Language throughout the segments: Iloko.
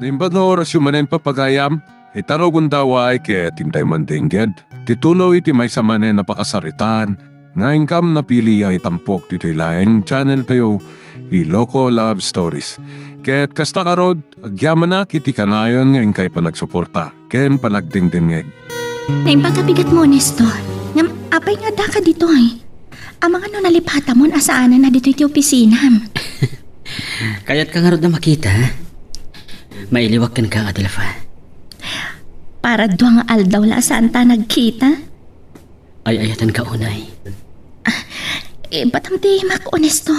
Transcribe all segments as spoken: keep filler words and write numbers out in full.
Imbag nga orasyo manen, papagayam, ita no gundaway ket intay mandengngeg ti tuloy ti maysa manen a pakasaritaan nga inkam napili a itampok ditoy laeng channel tayo, Iloko Love Stories. Ket kasta ngarud, agyamanak iti kanayon nga inkay panagsuporta ken panagdengdengngeg. Naimbag a bigat mo, Nestor. Ngem apay nga addaka ditoy? Amangan no nalipatamon a saanen a ditoy ti opisinam. Kayatka ngarud a makita? Mailiwak kenka, Adelfa. Para dua nga aldaw la a saanta nagkita? Ay-ayatenka unay. Ah, ibatam ti imak, Onesto.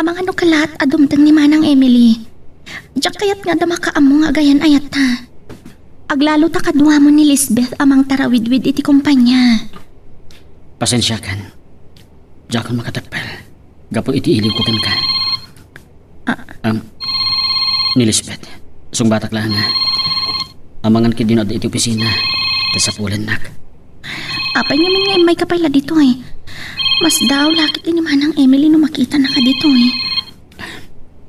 Amangan no kalaat a dumteng ni Manang Emily. Diak kayat nga adda makaammo nga agayan-ayatta. Aglalo ta kaduamon ni Lisbeth a mangtarawidwid iti kompania. Pasensiakan. Diakon makatepel gapu iti iliwko kenka. Ah. Am, ni Lisbeth, sungbatak laeng nga amangan ket dino adda iti opisina ta sapulennak. Apay ngamin nga immayka pay la ditoy? Masdaaw la ket ni Manang Emily no makitanaka ditoy.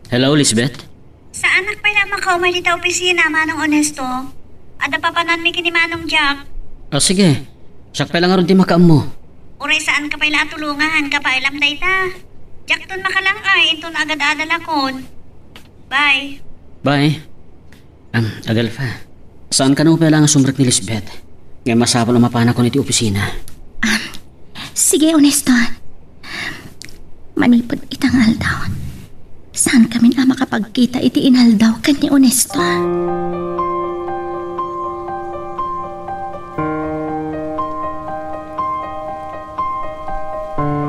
Hello, Lisbeth? Saanak pay la a makaumay dita opisina, Manong Onesto. Adda papananmi ken ni Manong Jack. Ah, sige. Siak pay la ngarud ti makaammo. Uray saanka pay la a tulongan, kabaelam dayta. Diakton makalang-ay inton agad-adalakon. Bye. Bye. Am, Adelfa, saan kano pay la nga sumrek ni Lisbeth? Ngem masapul a mapanakon iti opisina. Am, sige, Onesto. Manipud ita nga aldaw, saan kamin a makapagkita iti inaldaw ken ni Onesto.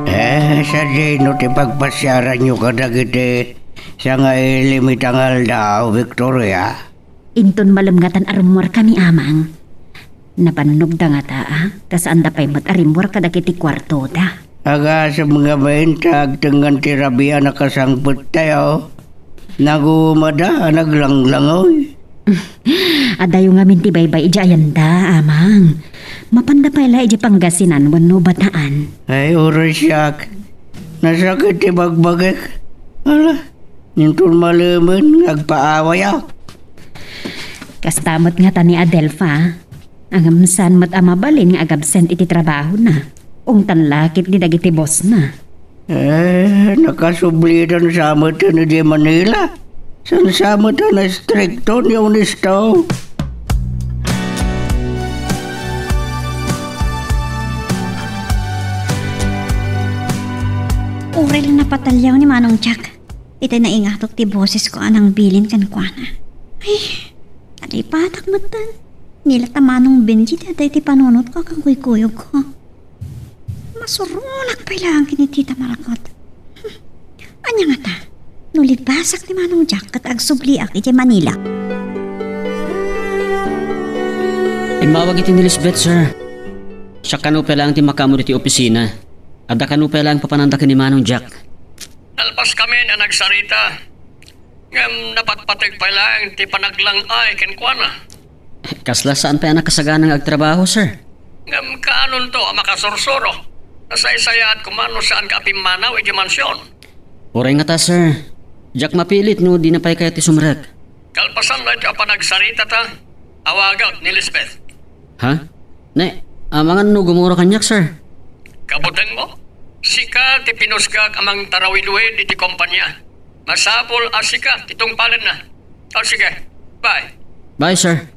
Eh, sadino ti pagpasiaranyo kadagiti sangaili ita nga aldaw, Victoria? Inton malem ngatan a rimmuarkami, Amang. Napannogda ngata, a, ta saanda pay met a rimmuar kadagiti kuartoda. Agasem ngamin ta agtengan ti rabii a nakasangpettayo. Nagumada a naglanglangoy. Adayo ngamin ti baybay idiay ayanda, Amang. Mapanda pay la idiay Pangasinan wenno Bataan. Ay, uray siak. Nasakit ti bagbagik. Ala, inton malemen nga agpaawayak. Kasta met ngata ni Adelfa. Ngem saan met a mabalin nga agabsent iti trabahona. Ungtan la ketdi dagiti bossna. Eh, nakasublidan sa met idiay Manila. Saan sa met a nastrikto ni Onesto. Uray la napataliaw ni Manong Jack. Iti naingatok ti bosesko a nangbilin kenkuana. Ay, nalipatak metten. Nila ta Manong Benji ti adda iti panunotko ken kuykuyogko. Masuronak pay laeng ken ni Tita Margot. Hmm. Ania ngata? No libasak ni Manong Jack ket agsubliak idiay Manila. Immawag iti ni Lisbeth, sir. Siak kano pay laeng ti makaammo iti opisina. Adda kano pay laeng papananda ken ni Manong Jack. Nalpaskamin a nagsarita, ngem napatpateg pay laeng ti panaglang-ay kenkuana. Kasla saan pay a nakasagana nga agtrabaho, sir. Ngem kaanonto a makasursuro? Nasaysayaat koma no saanka a pimmanaw idiay mansion. Uray ngata, sir. Diak mapilit no dina pay kayat ti sumrek. Kalpasan daytoy a panagsaritata, awagak ni Lisbeth. Ha? Ne, amangan no gumura kaniak, sir. Kabutengmo? Sika ti pinusgak a mangtarawidwid iti kompania. Masapul a sika ti tungpalenna. O sige, bye. Bye, sir.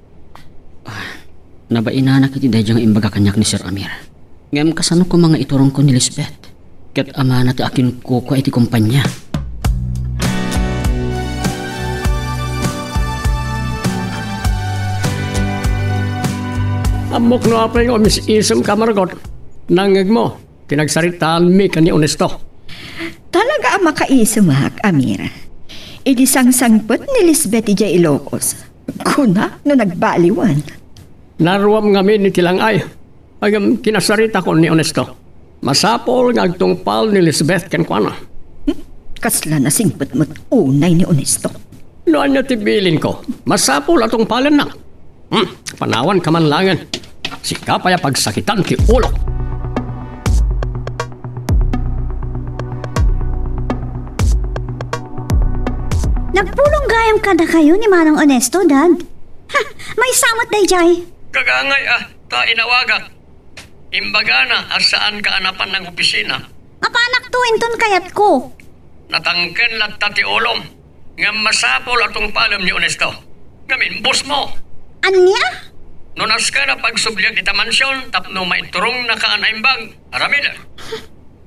Ah, nabainanak iti daydiay nga imbaga kaniak ni Sir Amir. Ngem kasano koma nga iturongko ni Lisbeth? Ket amana ti akinkukua iti kompania. Ammok no apay nga umis-isemka, Margot. Nangngegmo ti nagsaritaanmi ken ni Onesto. Talaga a makaisemak, Amir. Idi sangsangpet ni Lisbeth idiay Ilocos, kuna no nagbaliwan. Naruam ngamin iti lang-ay. Ngem kinasaritakon ni Onesto. Masapul nga agtungpal ni Lisbeth kenkuana. Hmm? Kasla nasingpet met unay ni Onesto. No ania ti bilinko, masapul a tungpalennak. Hmm, panawanka man laengen. Sika pay a pagsakitan ti ulok. Nagpulong gayam kadakayo ni Manong Onesto, Dad. Ha, maysa met daydiay. Kagangay a, ta inawagak. Imbagana a saanka a napan nang-opisina. Mapanakto inton kayatko. Natangken latta ti ulom. Ngem masapul a tungpalem ni Onesto. Ngem imbusmo. Ania? No nasken a pagsubliak ita mansion tapno maiturongna ka a naimbag, aramidek.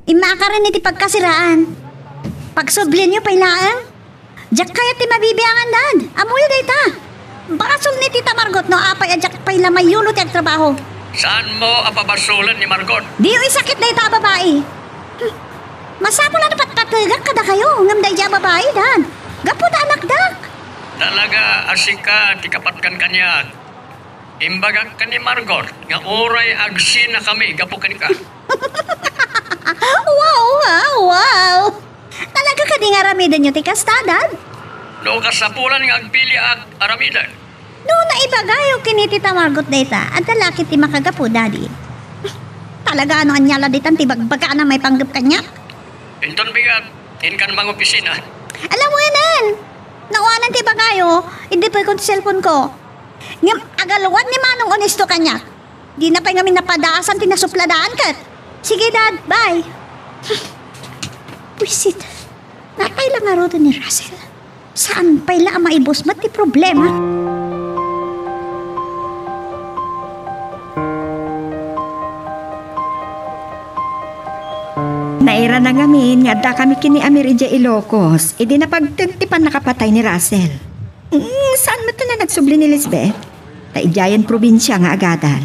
Immakaren iti pagkasiraan. Pagsublienyo pay laeng? Diak kayat ti mabibiangan, Dad. Ammoyo dayta. Basol ni Tita Margot no apay a diak pay la mayulo ti agtrabaho. Saanmo a pabasolen ni Margot? Diyo isakit dayta a babai. Hmm. Masapul a napatpategak kadakayo, ngem daydiay a babai, Dad. Gapu ta anakdak. Talaga a sika ti kapatkan kaniak. Imbagak ken ni Margot nga uray agsinakami gapu kenka. Wow, wow, wow! Talaga kadi nga aramidenyo ti kasta, Dad? No kasapulan nga agpiliak, aramiden. No naibagayo ken ni Tita Margot dayta, adda la ket ti makagapu, Daddy. Talaga, no ania la ditan ti bagbagana maipanggep kaniak? Inton bigat, inkan mangopisina. Alam mo yanan! Nawanan ti bagayo, idi pay kon ti cellphone ko. Ngem agalwad ni Manong Onesto kaniak. Dina pay ngamin napadasan ti nasupladaanket. Sige, Dad. Bye. Buisit. Natay la ngaruden ni Russell. Saan pay la a maibus met ti problema? Nairana ngamin nga addakami ken ni Amir idiay Ilocos idi napagteg ti pannakapatay ni Russell. Mm, saan met la nagsubli ni Lisbeth? Ta idiayen probinsia nga agadal.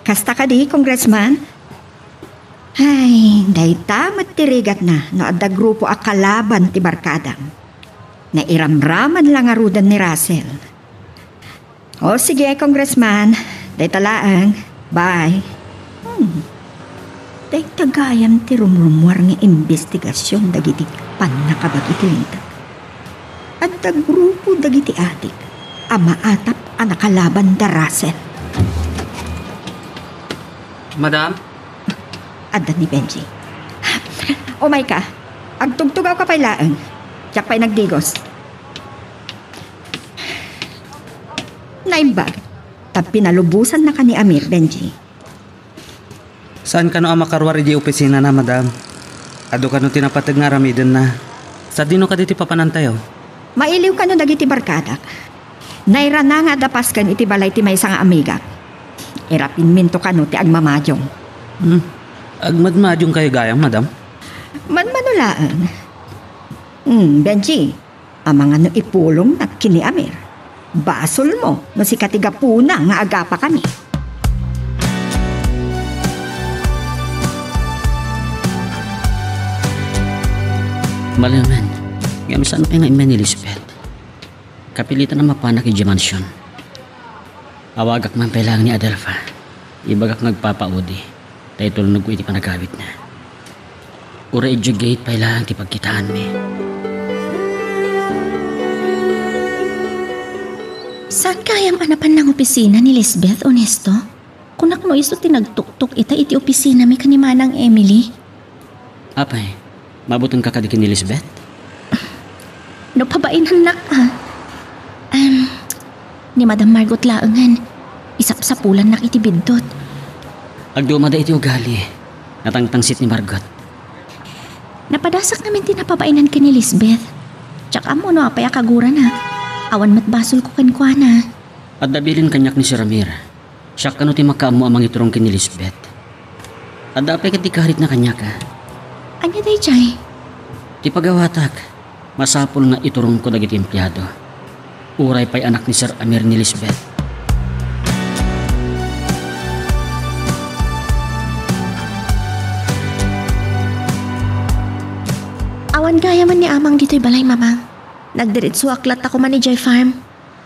Kasta kadi, Congressman? Ay, dayta met ti rigatna no adda grupo a kalaban ti barkadam. Nairamraman la ngaruden ni Russell. O sige, Congressman. Dayta laeng. Bye. Hmm. Dayta gayam ti rumrumuar nga imbestigasion dagiti pannakabag iti linteg. Adda grupo dagiti adik a maatap a nakalaban da Russell. Madam? Adda ni Benji. Umayka. Agtugtugawka pay laeng. Diak pay nagdigos. Naimbag, ta pinalubosannaka ni Amir, Benji. Saan kano a makaruar idiay opisinana, madam? Adu kano ti napateg nga aramidenna? Sadino kadi ti papanantayo? Mailiw kano dagiti barkadak. Nairana nga adda pasken iti balay ti maysa nga amigak. Irapinminto kano ti agmamadiong. Hmm. Agmadmadiongkayo gayam, madam? Manmano laeng. Hmm, Benji, amangan no ipulongnak ken ni Amir. Basolmo no sika ti gapuna nga agapakami. Malemen, ngem saan pay nga immay ni Lisbeth? Kapilitan a mapanak idiay mansion. Awagak man pay laeng ni Adelfa. Ibagak nga agpapaudi, ta itulnogko iti panagawidna. Uray idiay gate pay laeng ti pagkitaanmi. Saan gayam a napan nang-opisina ni Lisbeth, Onesto? Kunak no isu ti nagtuktok ita iti opisinami ken ni Manang Emily. Apay, mabutingka kadi ken ni Lisbeth? No pabainannak, ah. Em, ni Madam Margot laengen, isapsapulannak iti biddut. Agdumada iti ugali. Natangtangsit ni Margot. Napadasak ngamin ti napabainan ken ni Lisbeth. Diak ammo no apay a kagurana. Awan met basolko kenkuana. Adda bilin kaniak ni Sir Amir. Siak kano ti makaammo a mangiturong ken ni Lisbeth. Adda pay ket ti karitna kaniak, a? Ania daydiay? Ti pagawatak, masapul nga iturongko dagiti empleyado. Uray pay anak ni Sir Amir ni Lisbeth. Awan gayam ni Amang ditoy balay, Mamang. Nagdiretsoak latta koma idiay farm.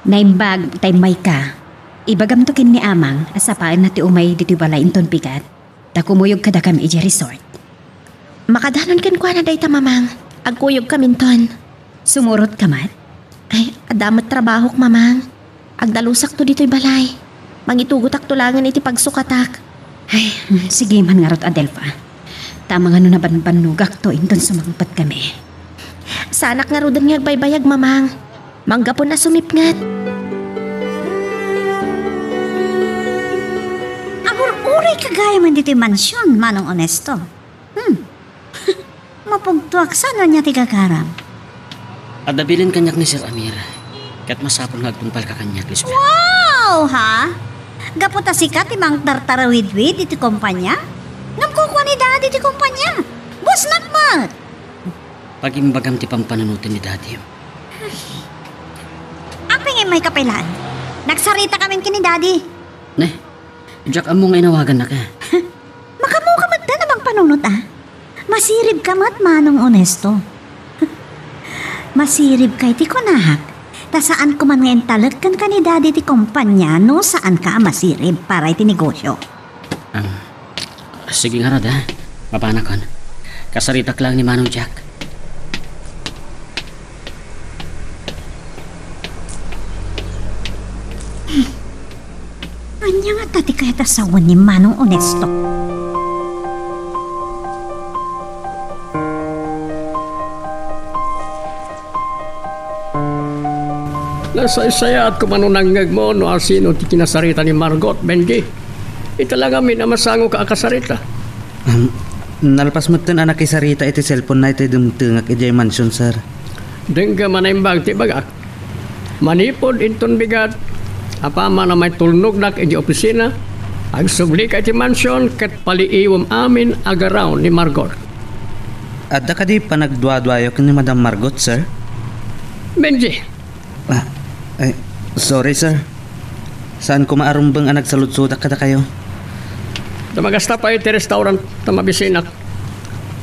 Naimbag ta immayka. Ibagamto ken ni Amang a sapaenna ti umay ditoy balay inton bigat, ta kumuyog kadakami idiay resort. Makadanon kenkuana dayta, Mamang. Agkuyogkaminton. Sumurotka met? Ay, adda met trabahok, Mamang. Agdalusakto ditoy balay. Mangitugotakto laengen iti pagsukatak. Ay, sige man ngarud, Adelfa. Ta amangan no nabanbannogakto inton sumangpetkami. Saanak ngaruden nga agbaybayag, Mamang. Manggapun a sumipnget. Agur-urayka gayamen ditoy mansion, Manong Onesto. Hmm. Mapugtoak, saan ania ti gagaram? Adda bilin kaniak ni Sir Amir, ket masapul nga agtungpalka kaniak, Lisbeth. Wow, ha? Gapu ta sika ti mangtartarawidwid iti kompania? Ngem kukua ni Daddy ti kompania. Busnak met! Pagimbagam ti pampanunoten ni Daddy. Apay nga immayka pay laeng? Nagsaritakamin ken ni Daddy. Ne, diak ammo nga inawagannaka. Makaammoka met a mangpanunot, a? Masiribka met, Manong Onesto. Masiribka iti kunak, ta saan koma nga intalek kenka ni Daddy ti kompania no saanka a masirib para iti negosio. Ah, sige ngarud, a. Mapanakon. Kasaritak laeng ni Manong Jack. Ania ngata ti kayat a sawen ni Manong Onesto? Nasaysayaat koma no nangngegmo no asino ti kinasarita ni Margot, Benji. Ita la ngamin a masangoka a kasarita. Um, nalpas metten a nakisarita iti cellphone-na iti dimtengak idiay mansion, sir. Dengngem a naimbag ti ibagak. Manipud inton bigat, apaman a maitulnogdak idiay opisina, agsublika iti mansion ket paliiwem amin a garaw ni Margot. Adda kadi panagduaduayo ken ni Madam Margot, sir? Benji, Ah, ay, sorry, sir. Saan koma a rumbeng a nagsaludsodak kadakayo. Ta magasta pay iti restaurant ta mabisinak.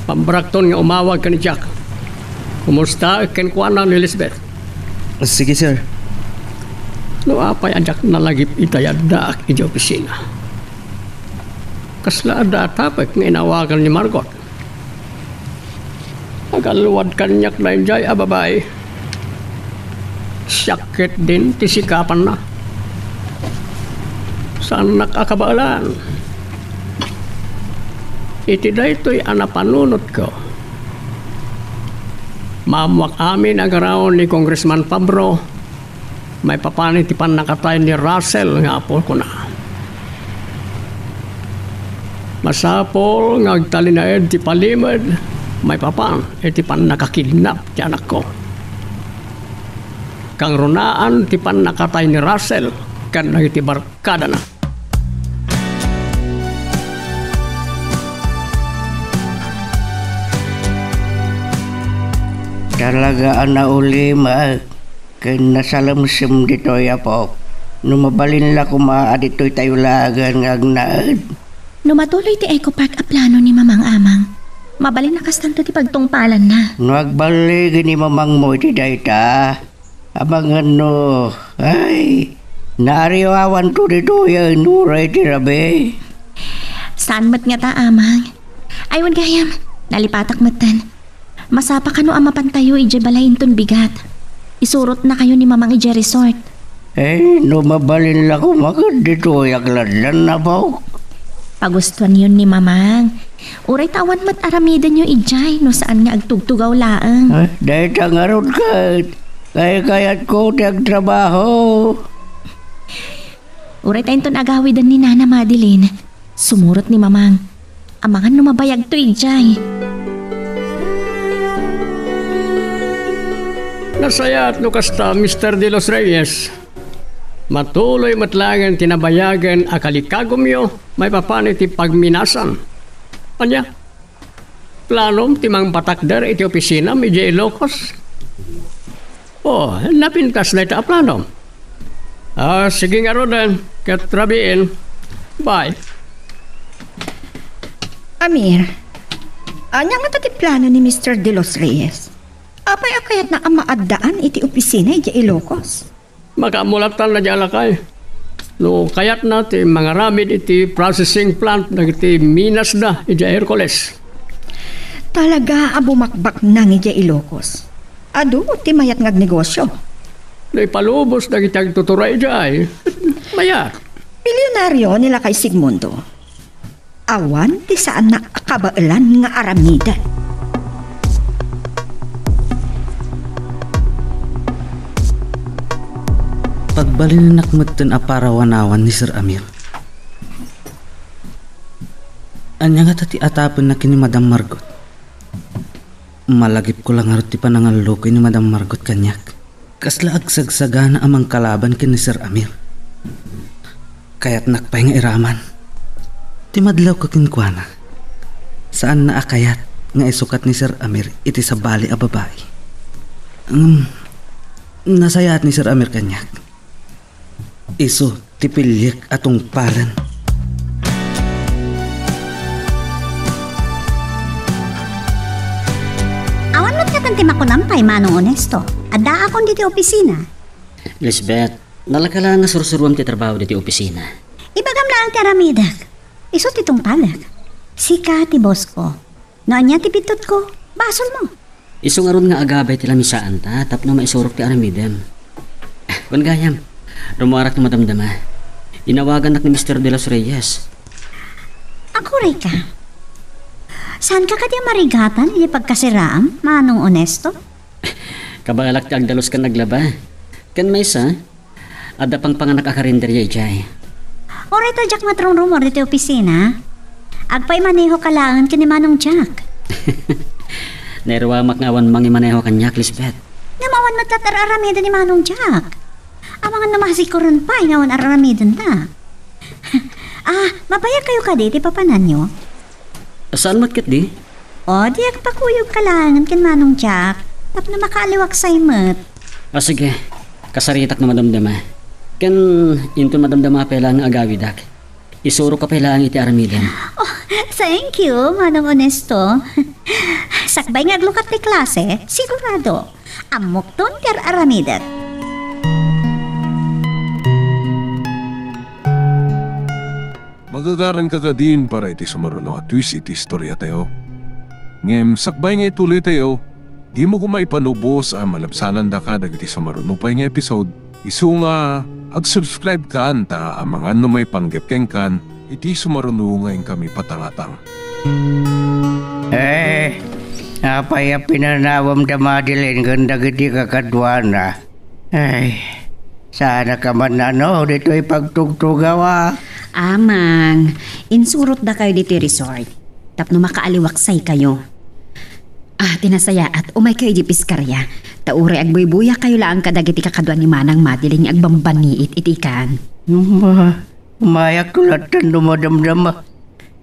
Pambarakton nga umawag ken ni Jack. Kumusta kenkuana ni Lisbeth? Sige, sir. No apay a diak nalagip iti addaak iti opisina. Kasla adda a tapek nga inawagan ni Margot. Agalwad kaniak daydiay a babai. Siak ketdin ti sikapanna. Saannak a kabaelan. Iti daytoy a napanunotko, maammoak amin a garaw ni Congressman Pabro maipapan iti pannakatay ni Russell nga apokona. Masapul nga agtalinaed ti palimed maipapan iti pannakakidnap ti anakko. Kangrunaan ti pannakatay ni Russell ken dagiti barkadana. Talaga a naulimek ken nasalemsem ditoy, Apok. No mabalin la koma a ditoy tayo laengen nga agnaed. No matuloy ti Eco Park a plano ni Mamang, Amang, mabalin a kastanto ti pagtungpalanna. No agballig ni mamangmo iti dayta, amangan no, ay, naariwawanto ditoyen uray ti rabii. Saan met ngata, Amang. Ay, wen gayam, nalipatak metten. Masapa kano a mapantayo idiay balay inton bigat. Isurotnakayo ni Mamang idiay resort. Eh, no mabalin la koma ket ditoyak lattan, Apok. Pagustoanyon ni Mamang. Uray ta awan met aramidenyo idiay no saan nga agtugtugaw laeng. Eh, dayta ngarud ket kaykayatko ti agtrabaho. Uray ta inton agawiden ni Nana Madeline, sumurot ni Mamang. Amangan no mabayagto idiay. Nasayaat no kasta, Mister De Los Reyes. Matuloy met laengen ti nabayagen a kalikagumyo maipapan iti pagminasan. Ania? Planom ti mangpatakder iti opisinam idiay Ilocos? Oh, napintas dayta a planom. Ah, sige ngaruden, ket rabiin. Bye. Amir, ania ngata ti plano ni Mister De Los Reyes? Apay a kayatna a maaddaan iti opisina idiay Ilocos? Makaammo lattan daydiay a lakay. No kayatna ti mangaramid iti processing plant dagiti minasda idiay Hercules. Talaga a bumakbaknang idiay Ilocos. Adu ti mayat nga agnegosio. No ipalubos dagiti agtuturay idiay, mayat. Milyonaryo ni Lakay Sigmundo. Awan ti saanna a kabaelan nga aramiden. Balinennak metten a parawanawan ni Sir Amir. Ania ngata ti atapenna ken ni Madam Margot? Malagipko la ngarud ti panangallukoy ni Madam Margot kaniak. Kasla agsagsagana a mangkalaban ken ni Sir Amir. Kayatnak pay nga iraman. Ti madlawko kenkuana, saanna a kayat nga isukat ni Sir Amir iti sabali a babai. Ngem, nasayaat ni Sir Amir kaniak. Isu ti piliek a tungpalen. Awan met ngatan ti makunam pay, Manong Onesto. Addaakon ditoy opisina. Lisbeth, nalaka laeng nga sursuruam ti trabaho ditoy opisina. Ibagam laeng ti aramidek. Isu ti tungpalek. Sika ti boss ko. No ania ti biddutko, basolmo. Isu ngarud nga agabay ti lamisaanta tapno maisurok ti aramidem. Wen gayam, rummuarak no madamdama. Inawagannak ni Mister De Los Reyes. Agurayka. Saanka kadi a marigatan iti pagkasiraam, Manong Onesto? Kabaelak ti agdalus ken aglaba. Ken maysa, adda pangpanganak a karinderya idiay. Uray ta diak met rumrummuar ditoy opisina. Agpaimanehoka laeng ken ni Manong Jack. Nairuamak nga awan mangimaneho kaniak, Lisbeth. Ngem awan met latta ar-aramiden ni Manong Jack. Amangan no masikoren pay nga awan ar-aramidenta. Ah, mabayagkayo kadi iti papananyo? Saan met ketdi? O, di agpakuyogka laengen ken Manong Jack, tapno makaaliwaksay met. Ah, sige. Kasaritak no madamdama. Ken inton madamdama pay laeng nga agawidak, isurokka pay laeng iti aramidem. Oh, thank you, Manong Onesto. Sakbay nga aglukat ti klase, sigurado, ammokton ti ar-aramidek. Magagaranka kadin para iti sumaruno a twist iti istoriatayo. Ngem sakbay nga ituloytayo, dimo koma ipanubos a malabsanandaka dagiti sumaruno pay nga episode. Isu nga, ag-subscribe kan ta amangan no maipanggep kenkan iti sumaruno nga inkami patangatang. Eh, apay a pinanawam da Madeline ken dagiti kakaduana? Ay, saanka man, ano, ditoy pagtugtugaw, a? Amang, insurotdakayo ditoy resort tapno makaaliwaksaykayo. Ah, ti nasayaat, umaykayo idiay piskarya. Ta uray agbuybuyaakayo laeng kadagiti kakaduan ni Manang Madeline nga agbambaniit iti ikan. Umma, umayakto latta no madamdama.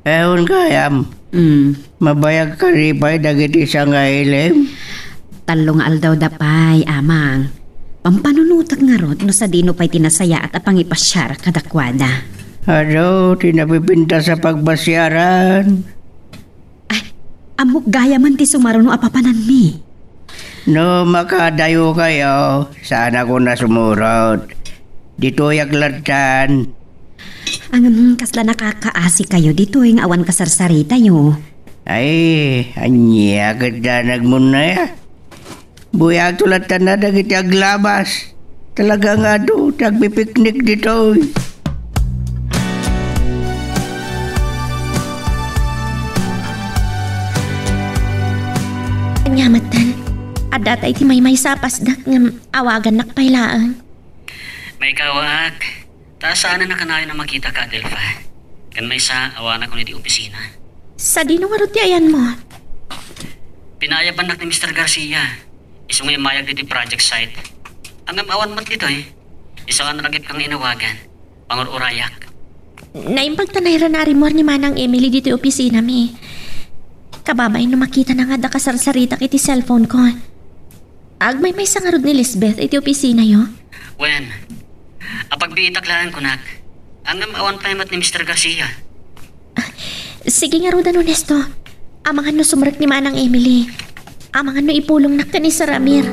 Awan gayam. Mm. Mabayag kadi pay dagiti sangailem? Tallo nga aldawda pay, Amang. Pampanunotek ngarud no sadino pay ti nasayaat a pangipasiar kadakuada. Adu ti napipintas a pagpasiaran. Ay, ammok gayamen ti sumaruno a papananmi. No makadayokayo, saanakon a sumurot. Ditoyak lattan. Ngem, kasla nakakaasikayo ditoy nga awan kasarsaritayo. Ay, ania ket danagmon aya? Buyagto lattan a dagiti aglabas. Talaga nga adu ti agpipiknik ditoy. Ania metten, addata iti maymaysa a pasdak ngem awagannak pay laeng. Maikawaak. Ta saanen a kanayon a makitaka, Adelfa. Ken maysa, awanakon iti opisina. Sadino ngarud ti ayanmo? Pinaayabannak ni Mister Garcia. Isu nga immayag ditoy project site. Ngem awan met ditoy. Isu a nalagipka nga inawagan. Pangur-urayak. Naimbag ta nairan a rimmuar ni Manang Emily ditoy opisinami. Kababain no makitana nga adda kasarsaritak iti cellphone ko. Agmaymaysa ngarud ni Lisbeth iti opisinayo? Wen, apagbiitak laeng kunak. Ngem awan pay met ni Mister Garcia. Ah, sige ngaruden, Onesto. Amangan no sumrek ni Manang Emily. Amangan no ipulongnak ken ni Sir Amir.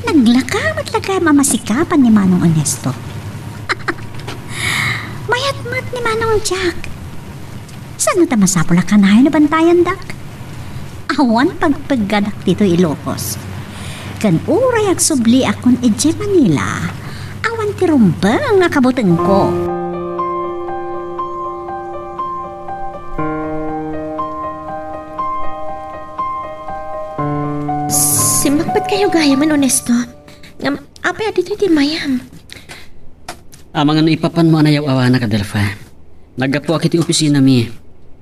Naglaka met la gayam a masikapan ni Manong Onesto. Mayat met ni Manong Jack. Saan ta masapul a kanayon a bantayandak? Awan pagpeggadak ditoy Ilocos. Ken uray agsubliakon idiay Manila, awan ti rumbeng a kabutengko. Simmek Apay kayo gayamen, Onesto? Ngem, apay a ditoy ti mayam? Amangan no ipapanmo a nayaw-awanak, Adelfa. Naggapuak iti opisinami,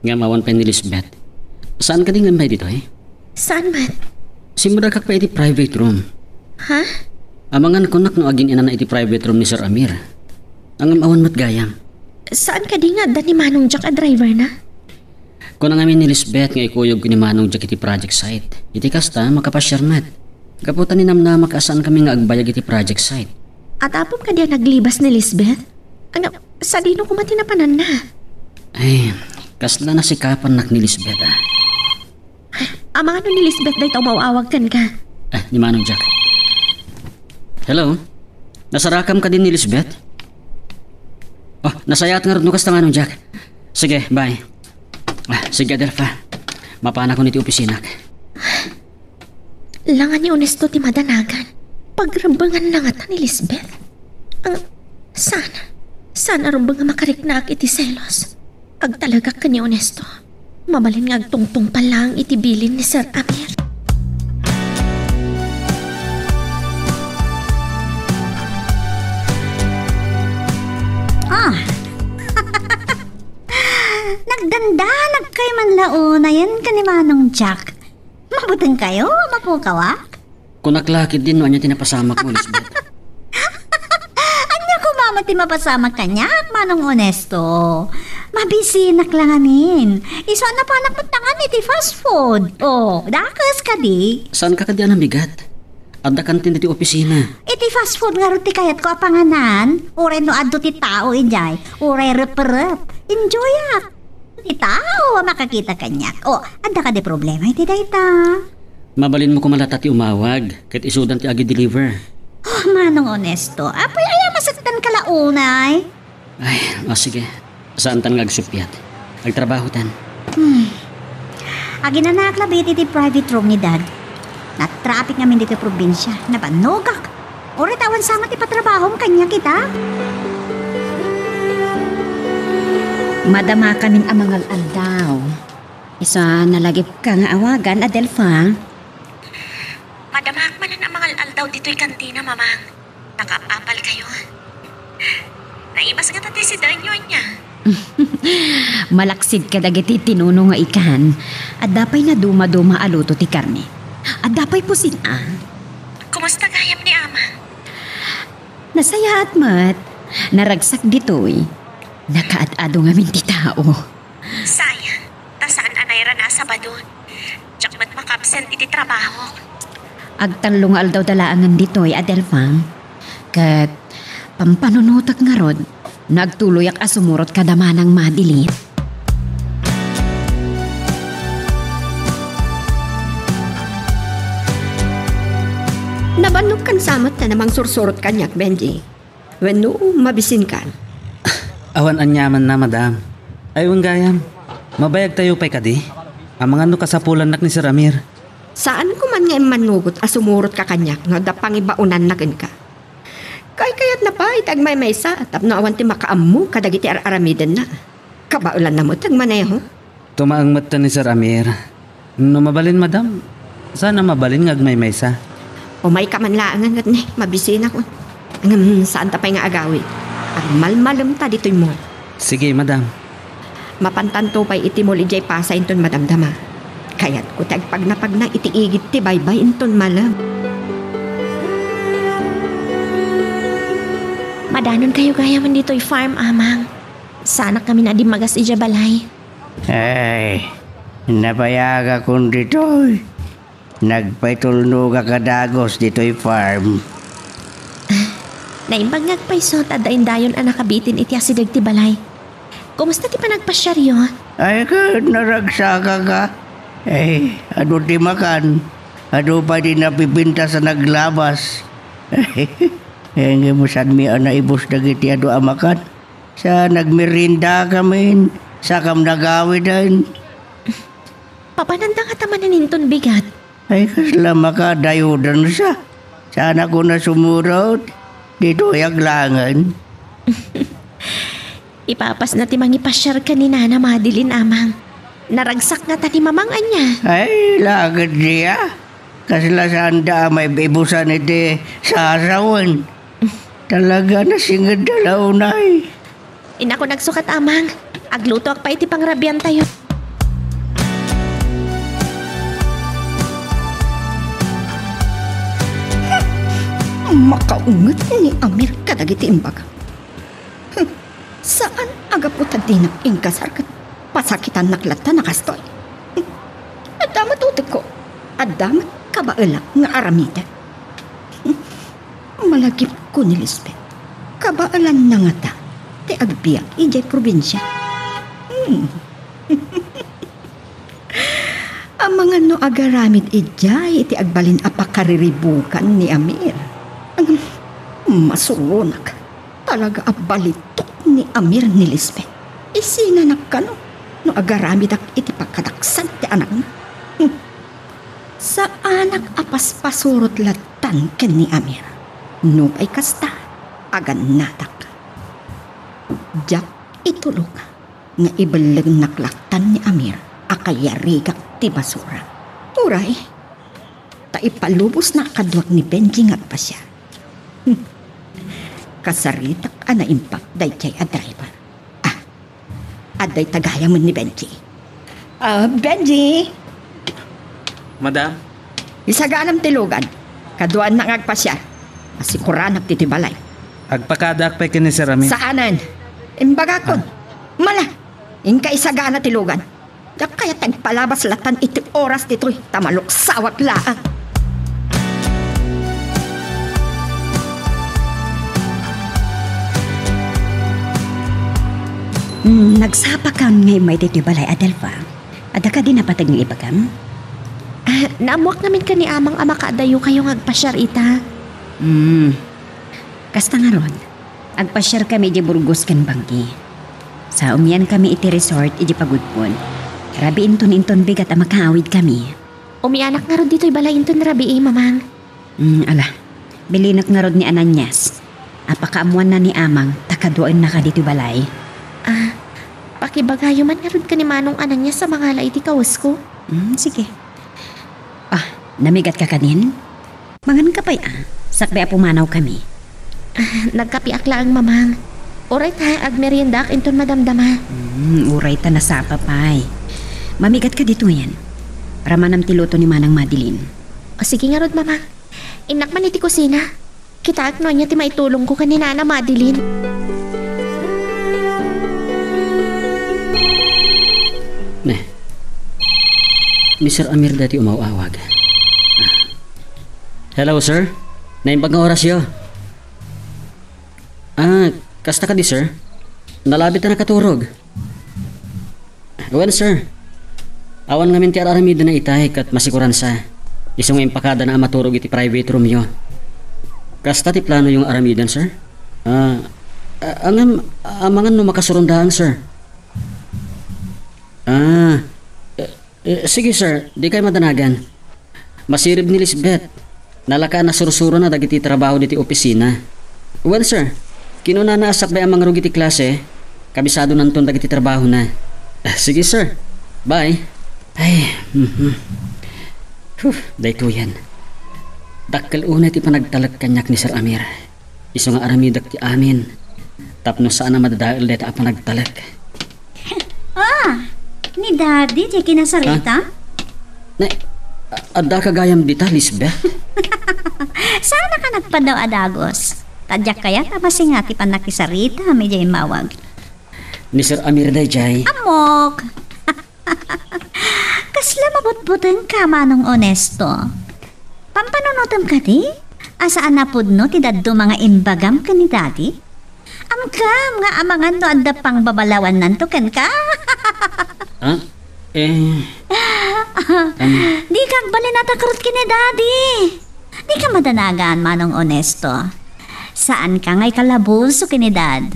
ngem awan pay ni Lisbeth. Saan kadi nga immay ditoy? Saan met? Simmuragak pay iti private room. Ha? Amangan kunak no agin-inana iti private room ni Sir Amir. Ngem awan met gayam. Saan kadi nga adda ni Manong Jack a driver na? Kuna ngamin ni Lisbeth nga ikuyogko ni Manong Jack iti project site. Iti kasta, makapasiar met. Gapu ta ninamnamak a saankami nga agbayag iti project site. At apom kadi a naglibas ni Lisbeth? Ania, sadino koma ti napananna? Ay, kasla nasikapannak ni Lisbeth, ah. Amangan no ni Lisbeth dayta umaw-awag kenka. Ah, ni Manong Jack. Hello? Nasarakam kadi ni Lisbeth? Oh, nasayaat ngarud no kasta, Manong Jack. Sige, bye. Ah, sige, Adelfa. Mapanakon iti opisinak. Langa ni Onesto ti madanagan. Pagrebbengna ngata ni Lisbeth. Ang, saan? Saan a rumbeng a makariknaak iti selos? Agtalagak ken ni Onesto. Mabalin nga agtungtungpal laeng iti bilin ni Sir Amir. Ah! Nagdandanag kayo man la unayen ken ni Manong Jack. Mabuteng kayo, mapukawa? Kunak la ketdin no ania ti napasamakmo, Lisbeth. Ania koma met ti mapasamak kaniak, Manong Onesto? Mabisinak la ngamin. Isu a napanak met la ngamin iti fast food. Oh, dakes kadi. Saanka kadi a namigat? Adda kantin iti opisina. Iti fast food ngarud ti kayatko a panganan. Uray no adu ti tao idiay, uray reprep. Enjoyak. Ti tao a makakita kaniak. O, adda kadi problema iti dayta? Mabalinmo koma latta ti umawag, ket isudan ti agi-deliver. Oh, Manong Onesto, apay aya masaktan ka la unay? Ay, o sige. Saantan nga agsuppiat. Agtrabahotan. Hmm. Aginanaak labi iti private room ni Dad. Natraffic ngamin ditoy probinsia. Nabannogak. Uray ta awan sa met ti patrabahom kaniak ita? Madamakamin a mangal-aldaw. Isu a nalagipka nga awagan, Adelfa. Madamaak manen a mangal-aldaw ditoy kantina, Mamang. Nakaapapal kayo. Naimas ngata ti sidaenyo ania. Malaksid kadagiti tinuno nga ikan. Adda pay nadumaduma a luto ti karne. Adda pay pusin a. Kumusta gayam ni Amang? Nasayaat met. Naragsak ditoy. Nakaad-ado ngamin ti tao. Sayang, ta saan a nairana a Sabado. Diak met makaabsent iti trabahok. Agtallo nga aldawda laengen ditoy, Adelfa. Ket pampanunotek ngarud, nagtuloyak a sumurot kada Manang Madeline. Nabannogkan sa met ta namangsursurot kaniak, Benji. Wenno, mabisinkan? Awan aniamanna, madam. Ay, wen gayam. Mabayagtayo pay kadi? Amangan no kasapulannak ni Sir Amir. Saanko man nga immannugot a sumurotka kaniak no adda pangibaonanna kenka. Kaykayatna pay ti agmaymaysa tapno awan ti makaammo kadagiti ar-aramidenna. Kabaelanna met ti agmaneho. Tumaeng met ni Sir Amir. No mabalin, madam, saan a mabalin nga agmaymaysa? Umayka man laengen ket ne, mabisinakon. Ngem, saanta pay nga agawid. Agmalmalemta ditoy mall. Sige, madam. Mapantanto pay iti mall idiay Pasay inton madamdama. Kayatko ti agpagnapagna iti igid ti baybay inton malem. Madanon kayo gayamen ditoy farm, Amang. Saanak ngamin a dimmagas idiay balay. Ay, nabayagakon ditoy. Nagpaitulnogak a dagus ditoy farm. Naimbag nga agpayso ta adda indayon a nakabitin iti asideg ti balay. Kumusta ti panagpasiaryo? Ay, ket naragsakak a. Ay, adu ti makan? Adu pay ti napipintas a naglabas. Ay, ngem saanmi a naibus dagiti adu a makan. Sa nagmeriendakamin, sakam nagawiden. Papananda ngata manen inton bigat? Ay, kasla makadayodan sa. Saanakon a sumurot. Ditoyak laengen. Ipapasna ti mangipasiar ken ni Nana Madeline, Amang. Naragsak ngata ni Mamang ania? Ay, la ketdi a. Kasla saanda a maibusan iti sasawen. Talaga, nasingedda la unay. Inakon agsukat, Amang. Aglutoak pay iti pangrabiantayo. Makaunget ni Amir kadagiti imbaga. Hmm, saan a gapu ta dinak inkasar ket pasakitannak latta a kastoy. Hmm, adda met utekko, adda met kabaelak nga aramidek. Hmm, malagipko ni Lisbeth. Kabaelanna ngata ti agbiag idiay probinsia. Hmm. Amangan no agaramid idiay iti agbalin a pakariribukan ni Amir. Ngem masuronak. Talaga a balitok ni Amir ni Lisbeth. Isinanak kano no agaramidak iti pagkadaksan ti anakna. Hmm. Saanak a paspasurot lattan ken ni Amir. Nupay kasta, agannadak. Diak itulok nga ibellengnak lattan ni Amir a kayarigak ti basura. Uray, ta ipalubosna kaduak ni Benji nga agpasiar. Hmm. Kasaritak a naimbag daydiay a driver. Ah, adda ita gayamen ni Benji. Ah, Benji! Madam? Isaganam ti lugad. Kaduaennak nga agpasiar. Masikuranak ti, ti balay. Agpakadaak pay ken ni Sir Amir. Saanen. Imbagakon. Ah. Mala, inka isagana ti lugad. Diak kayat ti agpalabas lattan iti oras ditoy, ta maluksawak laeng. Hmm, nagsapakan nga immay ditoy balay, Adelfa. Adda kadi napateg nga ibagam? Ah, naammoak ngamin ken ni Amang a makaadayokayo nga agpasiar ita. Hmm. Kasta ngarud, agpasiarkami idiay Burgos ken Bangui. Sa umiankami iti resort idiay pagudpod. Rabiinton inton bigat a makaawidkami. Umianak ngarud ditoy balay inton rabii, Mamang. Mm, ala. Bilinak ngarud ni Ananias a pakaammoanna ni Amang ta kaduaennaka ditoy balay. Ah, pakibagayo man ngarud ken ni Manong Ananias a mangala iti kawesko. Mm, sige. Ah, namigatka kadin? Manganka pay a, sakbay a pumanawkami. Ah, nagkapiak laeng, Mamang. Uray ta, agmeriendaak inton madamdama. Mm, uray ta nasapa pay. Mamigatka ditoyen. Ramanam ti luto ni Manang Madeline. O, sige ngarud, Mamang. Innak man iti kusina. Kitaek no ania ti maitulongko ken ni Nana Madeline. Ne. Ni Sir Amir daytoy umaw-awag. Ah. Hello, sir. Naimbag nga orasyo. Ah, kasta kadi, sir? Nalabit a nakaturog. Wen, sir. Awan ngamin ti ar-aramidna itay ket masikuransa. Isu nga impakadana a maturog iti private roomyo. Kasta ti planoyo nga aramiden, sir? Ah, a-, ngem, amangan no makasurundaang, sir. Ah, eh, eh, sige, sir. Dikay madanagan. Masirib ni Lisbeth. Nalaka a nasursurona dagiti trabaho ditoy opisina. Wen, sir. Kinunana a sakbay a mangrugit ti klase, kabisadonanton dagiti trabahona. Ah, sige, sir. Bye. Ay, mhm. Huh, daytoyen. Dakkel unay ti panagtalek kaniak ni Sir Amir. Isu nga aramidek ti amin. Tapno saan a madadael dayta a panagtalek. Ah, ni Daddy, diay kinasarita? Ha? Ne, a-, adda ka gayam dita, Lisbeth? Saan a ka nagpaddaw a dagus? Ta diak kayat a masinga ti pannakisarita, idiay immawag. Ni Sir Amir daydiay. Ammok! Kasla mabutbuteng ka, Manong Onesto. Pampanunotem kadi? A saan a pudno ti dadduma nga imbagam ken ni Daddy? Amkam nga amangan no adda pangbabalawananto kenka? Ah? Eh, am- Dika agbalin a takrot ken ni Daddy. Dika madanagan, Manong Onesto. Saanka nga ikalabuso ken ni Dad.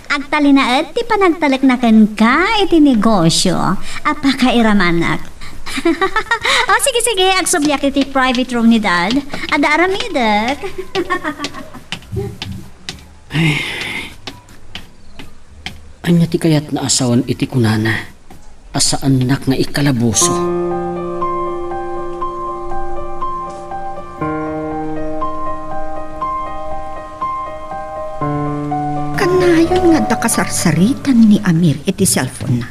Agtalinaed ti panagtalekna kenka iti negosio a pakairamanak. O, sige, sige, agsubliak iti private room ni Dad. Adda aramidek. Ay. Ania ti kayatna a sawen iti kunana a saannak nga ikalabuso? kasarsaritan ni Amir iti cellphone-na.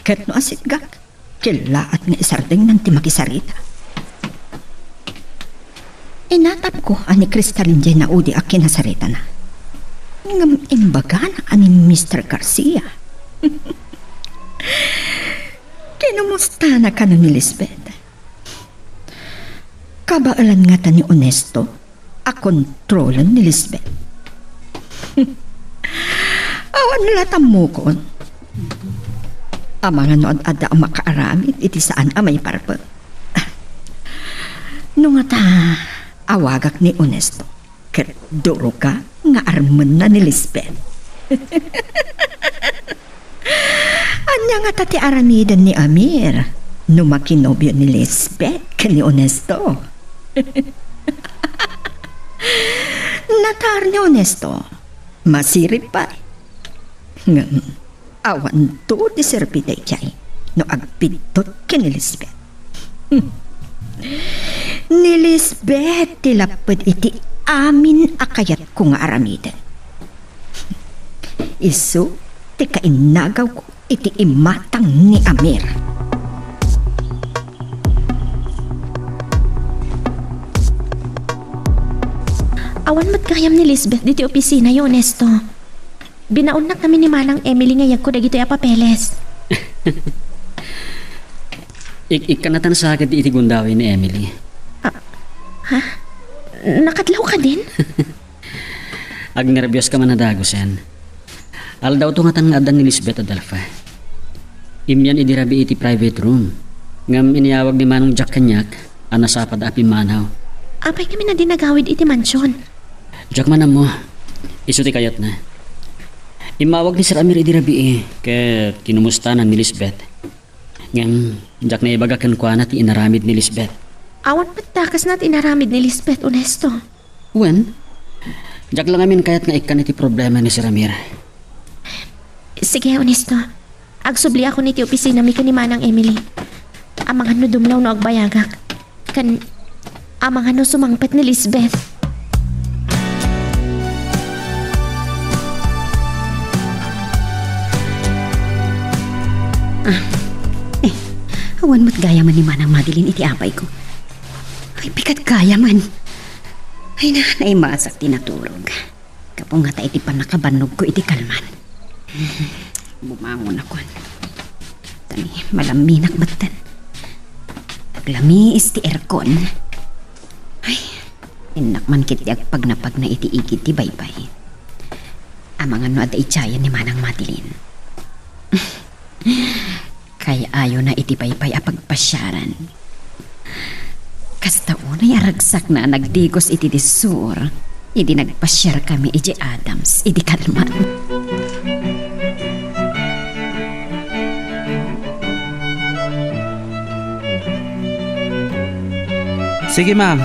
Ket no asitgak, kellaat nga isardengnan ti makisarita. Inatapko a ni Cristalin diay naudi a kinasaritana. Ngem imbagana a ni Mister Garcia. Kinumustana kano ni Lisbeth. Kabaelan ngata ni Onesto a kontrolen ni Lisbeth. Awan la tammukon. Amangan no ad-adda a makaaramid iti saan a maiparpek. No ngata, awagak ni Onesto. Ket duroka nga armenna ni Lisbeth. Ania ngata ti aramiden ni Amir no makinobio ni Lisbeth ken ni Onesto? Natar ni Onesto, masirib pay. Ngem, awanto ti serbi daydiay no agbiddut ken ni Lisbeth. Hmm. Ni Lisbeth ti lapped iti amin a kayatko nga aramiden. Isu ti kainnagawko iti imatang ni Amir. Awan met gayam ni Lisbeth ditoy opisinayo, Onesto. Binaonnak ngamin ni Manang Emily nga iyegko dagitoy a papeles. Ik-, ikkanatan sa ket iti gundaway ni Emily. Ah, ha? Nakadlaw ka din? Agnerbios ka man a dagusen. Aldawto ngatan nga adda ni Lisbeth a dalfa. Immian idi rabii iti private room. Ngem iniyawag ni Manong Jack kaniak a nasapad a pimmanaw. Apay ngamin a di nagawid iti mansion? Diak man ammo. Isu ti kayatna. Immawag ni Sir Amir idi rabii ket kinumustana ni Lisbeth. Ngem diak naibaga kenkuana ti inaramid ni Lisbeth. Awan met dakesna ti inaramid ni Lisbeth, Onesto. Wen, diak la ngamin kayat nga ikkan iti problema ni Sir Amir. Sige, Onesto. Agsubliakon iti opisinami ken ni Manang Emily. Amangan no dumlaw no agbayagak. Ken amangan no sumangpet ni Lisbeth. Ah, eh, awan met gayam ni Manang Madeline iti apayko. Ay, pikat gayamen. Ay na, naimasak ti naturog. Gapu ngata iti pannakabannogko iti kalman. Bumangonakon. Tani, malaminak metten. Aglamiis ti aircon. Ay, innak man ketdi agpagnapagna iti igid ti baybay. Amangan no adda idiayen ni Manang Madeline. Kay-ayona iti baybay a pagpasiaran. Kasta unay a ragsakna a nagdigos iti disur, idi nagpasiarkami idiay Adams idi kalman. Sige, ma'am.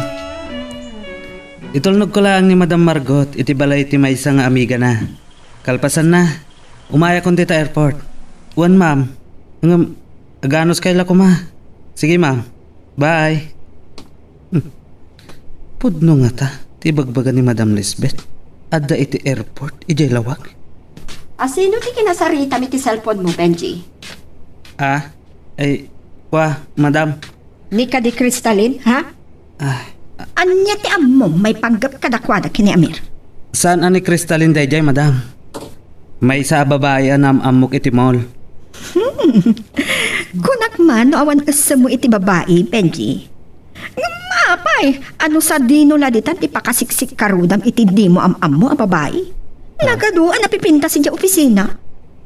Itulnogko laeng ni Madam Margot iti balay ti maysa nga amigana. Kalpasanna, umayakon dita airport. Wen, ma'am. Ngem, aganuskay la koma. Sige, ma'am. Bye. Hmm. Pudno ngata ti ibagbaga ni Madam Lisbeth. Adda iti airport, idiay lawag. A, sino ti kinasaritami ti cellphone mo, Benji? Ah, ay, wa, madam. Ni kadi Cristalin, ha? Ah. Ania ti ammom maipanggep kadakuada ken ni Amir? Saan a ni Cristalin daydiay, madam. Maysa a babai a naam-ammok iti mall. Hmm. Kunak man no awan essem mo iti babai, Benji. Ngem apay, ano sadino la ditan ti pakasiksik karudam iti dimo am-ammo a babai? Ah. Nagadu a napipintas idiay opisina.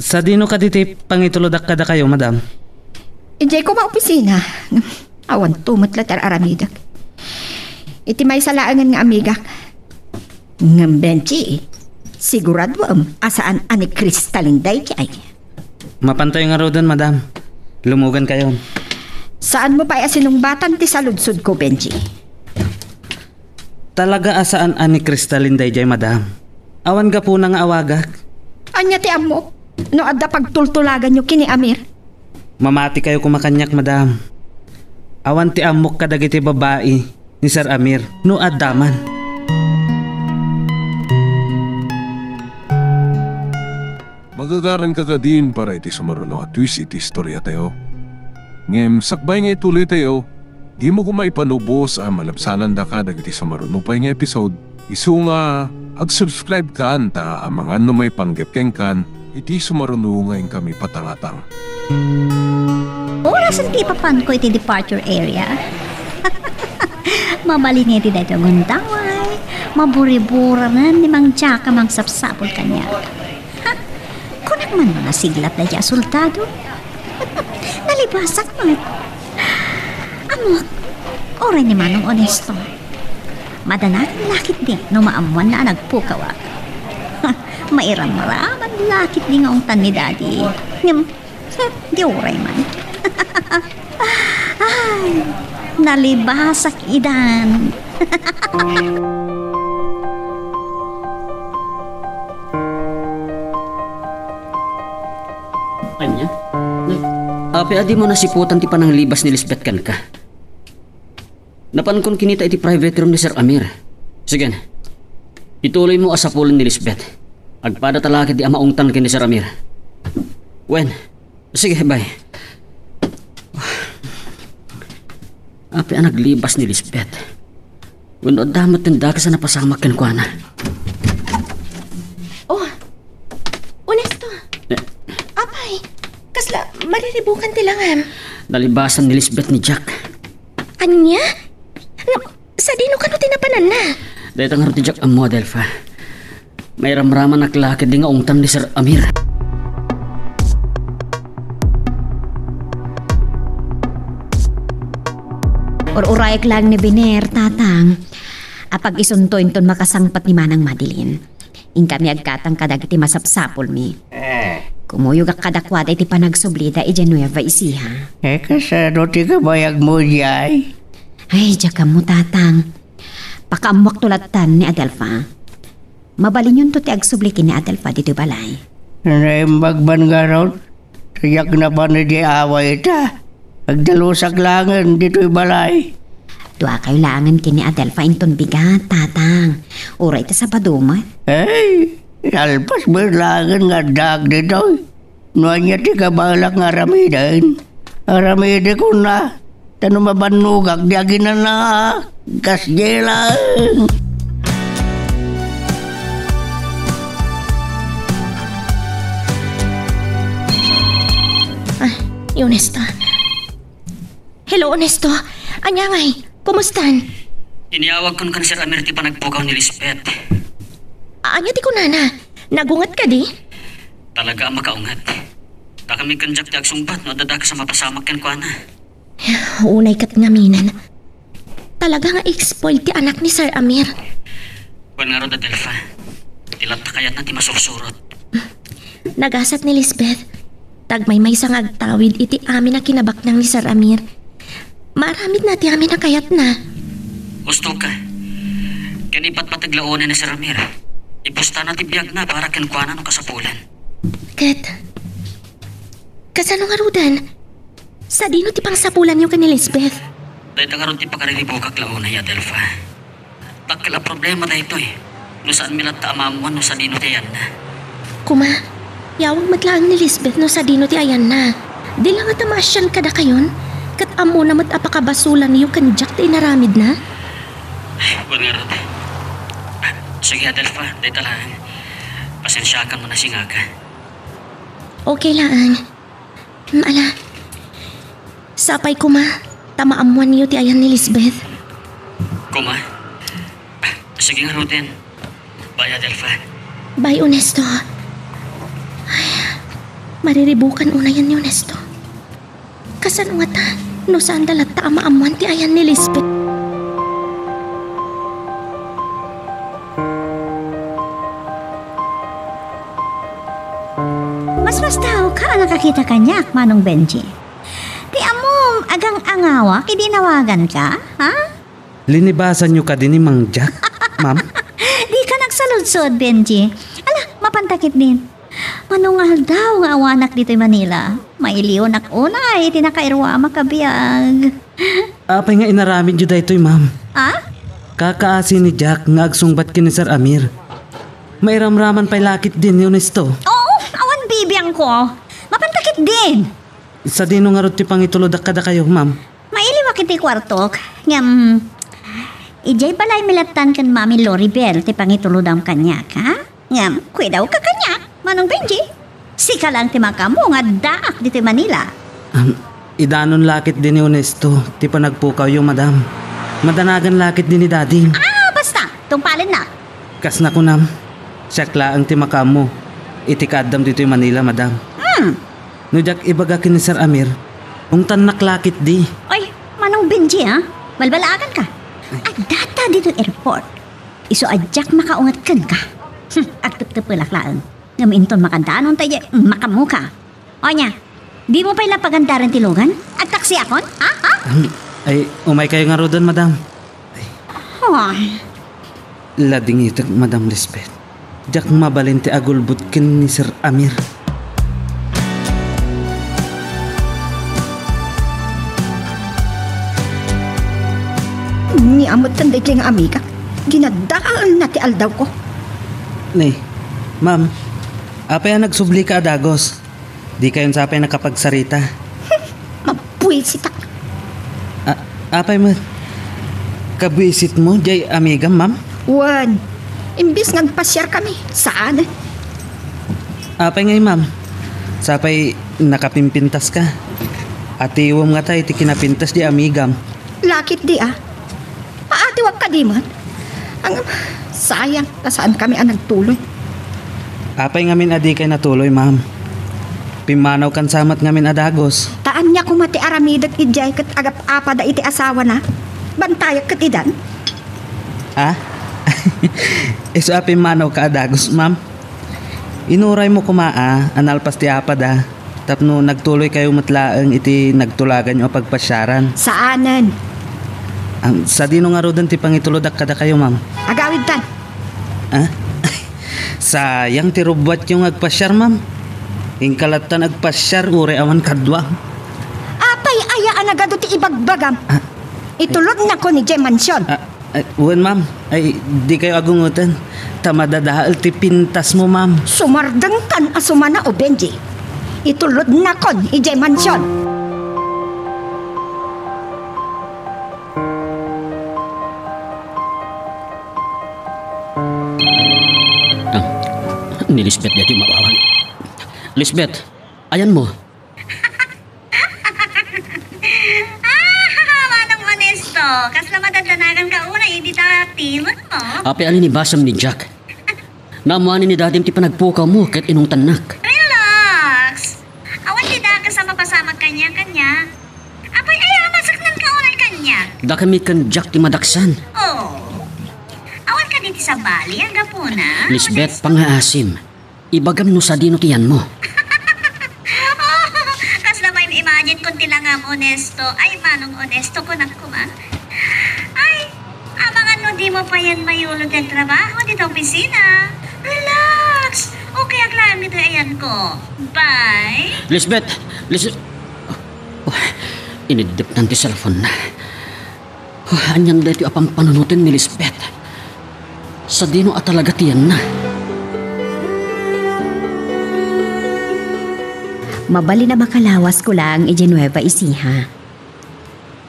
Sadino kadi ti pangitulodak kadakayo, madam? Idiay koma opisina. Awan to met la ti ar-aramidek. Iti maysa laengen nga amigak. Ngem Benji, siguraduem a saan a ni Cristalin daydiay. Mapantayo ngaruden, madam. Lumugankayon. Saan mo pay a sinungbatan ti saludsodko, Benji? Talaga a saan a ni Cristalin daydiay, madam. Awan gapuna nga awagak. Ania ti ammok no adda pagtultulaganyo ken ni Amir? Mamatikayo koma kaniak, madam. Awan ti ammok kadagiti babai ni Sir Amir no adda man. Magagaranka kadin para iti sumaruno a twist iti istoriatayo. Ngem sakbay nga ituloytayo, dimo koma ipanubos a malabsanandaka dagiti sumaruno pay nga episode. Isu nga, ag-subscribe kan ta amangan no maipanggep kenkan iti sumaruno nga inkami patangatang. Orasen ti ipapanko iti departure area. Mabalin nga iti daytoy gundaway, maburiburanen ni Mang Jack a mangsapsapul kaniak. Ha? Kunak man nga siglat daydiay a soldado. Nalibasak met. Ammok, uray ni Manong Onesto. Madanagan la ketdi no maammoanna a nagpukawak. Mairamraman la ketdi nga ungtan ni Daddy. Ngem, hmm, di uray man. Ay, nalibasak idan. Ania? Apay a dimo nasiputan ti pananglibas ni Lisbeth kenka? Napankon kinita iti private room ni Sir Amir. Sige. Ituloymo a sapulen ni Lisbeth. Agpadata la ketdi a maungtan ken ni Sir Amir. Wen. Sige, bye. Apay a naglibas ni Lisbeth? Wenno adda met ti dakes a napasamak kenkuana? Oh, Onesto. Eh. Apay, kasla mariribukan ti langam? Nalibasan ni Lisbeth ni Jack. Ania? Ngem, sadino kano ti napananna? Dayta ngarud ti diak ammo, Adelfa. Mairamramanak la ketdi nga ungtan ni Sir Amir. Ur-urayak laeng ni Biner, Tatang. Apag-isunto inton makasangpet ni Manang Madeline. Inkami agkatang kadagiti masapsapulmi. Eh. Kumuyogak kadakuada iti panagsublida idiay Nueva Ecija. Eh, kasano ti kabayagmo idiay? Ay, diak ammo, Tatang. Pakaammoakto lattan ni Adelfa. Mabalinyonto ti agsubli ken ni Adelfa ditoy balay. Naimbag man ngarud, diak napan idiay away ita. Agdalusak laengen ditoy balay. Duakayo laengen ken ni Adelfa inton bigat, Tatang. Uray ta Sabado met. Ay, nalpas met laengen nga addaak ditoy. No ania ti kabaelak nga aramiden, aramidekonna. Ta no mabannogak, di aginana. Kasdiay laeng. Ah, ni Onesto. Hello, Onesto. Ania ngay? Kumustan? Inyawagkon ken Sir Amir ti panagpukaw ni Lisbeth. Ania ti kunana? Nagunget kadi? Talaga a makaunget. Ta kami ken Jack ti agsungbat no adda dakes a mapasamak kenkuana. Unay ket ngamin. Talaga nga spoiled ti anak ni Sir Amir. Wen ngarud, Adelfa, ti latta kayatna ti masursurot. Nagasat ni Lisbeth. Ta agmaymaysa nga agtawid iti amin a kinabaknang ni Sir Amir. Maaramidna ti amin a kayatna. Husto ka. Ken ipatpateg la unay ni Sir Amir. Ipustana ti biagna para kenkuana no kasapulan. Ket, kasano ngaruden? Sadino ti pangsapulanyo ken ni Lisbeth? Dayta ngarud ti pakariribukak la unay, Adelfa. Dakkel a problema daytoy no saanmi latta a maammuan no sadino ti ayanna. Kuma, yawag met laeng ni Lisbeth no sadino ti ayanna. Di la ngata maasian kadakayon, ket ammona met a pakabasolanyo ken Jack ti inaramidna? Wen ngarud. Sige, Adelfa, dayta laeng. Pasensiakan man a singaka. Okay laeng. Hmm, ala. Sapay kuma, ta maammuanyo ti ayan ni Lisbeth. Kuma? Sige ngaruden. Bye, Adelfa. Bye, Onesto. Ay, mariribukan unayen ni Onesto. Kasano ngata no saanda latta a maammuan ti ayan ni Lisbeth? Masmastaoka a nakakita kaniak, Manong Benji. Ti ammom, agang-angawak idi inawaganka, ha? Linibasanyo kadi ni Mang Jack, ma'am? Dika nagsaludsod, Benji. Ala, mapanta ketdin. Mano nga aldaw nga awanak ditoy Manila, mailiwnak unay iti nakairuamak a biag. Apay nga inaramidyo daytoy, ma'am? Ha? Kakaasi ni Jack nga agsungbat ken ni Sir Amir. Mairamraman pay la ketdin ni Onesto. Oo, awan ko. Mapanta ketdin. Sadino ngarud ti pangitulodak kadakayo, ma'am? Mailiwak iti kuartok. Ngem, idiay balaymi lattan ken Mami Loribel ti pangitulodam kaniak, ha? Ngem, kuidawka kaniak, Manong Benji. Sika lang ti makaammo nga addaak ditoy Manila. Am, idanon la ketdi ni Honesto ti panagpukawyo, madam. Madanagan la ketdi ni dadim. Ah, basta! Tungpalennak. Kas nakunam, siak laeng ti makaammo iti kaaddam ditoy Manila, madam. Hmm. No diak ibaga ken ni Sir Amir, ungtannak la ketdi. Oy, Manong Benji, ha? Balbalaaganka. Ay. Addata ditoy airport. Isu a diak makaunget kenka. Hmm, agteptepelak laeng. Ngem inton makadanon ta idiay, makaammoka. O nia, dimo pay la pagandaren ti lugan? Agtaksiakon? Ha? Ha? Hmm, ay, umaykayo ngaruden, madam. Ay. Ay. Ladingitek, Madam Lisbeth. Diak mabalin ti agulbod ken ni Sir Amir. Nia metten daytoy nga amiga. Ginaddaelna ti aldawko. Ni, ma'am, apay a nagsublika a dagus? Dikayon sapay nakapagsarita. Mabwisitak. A-, apay met? Kabwisitmo diay amigam, ma'am? Wen, imbis nga agpasiarkami, saan. Apay ngay, ma'am? Sapay nakapimpintaska. Atiwem ngata iti kinapintas diay amigam. La ketdi a. Aatiwak kadi met. Ang, sayang, ta saankami a nagtuloy. Apay ngamin a dikay natuloy, ma'am? Pimmanawkan sa met ngamin a dagus. Ta ania koma ti aramidek idiay ket agap-apada iti asawana? Bantayak ket idan. Ha? Isu a pimmanawka a dagus, ma'am? Inuraymo koma a, a nalpas ti apada, tapno nagtuloykayo met laeng iti nagtulaganyo a pagpasiaran. Saanen. Am, sadino ngaruden ti pangitulodak kadakayo, ma'am? Agawidtan. Ah? Sayang ti rubbuatyo nga agpasiar, ma'am. Inka lattan agpasiar uray awan kaduam. Apay aya a nagadu ti ibagbagam? Ah. Itulodnakon idiay mansion. Ah, Ay, wen, ma'am. Ay, dikayo agunguten. Ta madadael ti pintasmo, ma'am. Sumardengkan a sumana, o Benji. Itulodnakon idiay mansion. Ah, ni Lisbeth daytoy mawawan. Lisbeth, ayanmo. Ah, Manong Onesto, kasla madadanagan ka unay idi ta tiemmo. Apay a linibasam ni Jack? Naammoanen ni dadim ti panagpukawmo ket inungtannak. Relax. Awan ti dakes a mapasamak kaniak, ania. Apay aya a masaknanka unay kaniak? Dakami ken Jack ti madaksan. Oh. Awan kadi ti sabali a gapuna, Lisbeth, Onesto? Pangaasim. Ibagam no sadino ti yanmo. Oh, kasla main-imagine kon ti langam, Onesto. Ay, Manong Onesto, kunak koma. Ay, amangan no dimo payen mayulo ti agtrabaho dita opisina. Relax. Okay ak laeng ditoy ayanko. Bye. Lisbeth! Lis-, oh, iniddepnan ti cellphone na. Huh, anian daytoy a pampanunoten ni Lisbeth? Sadino a talaga ti yanna? Mabalin a makalawasko laeng idiay Nueva Ecija.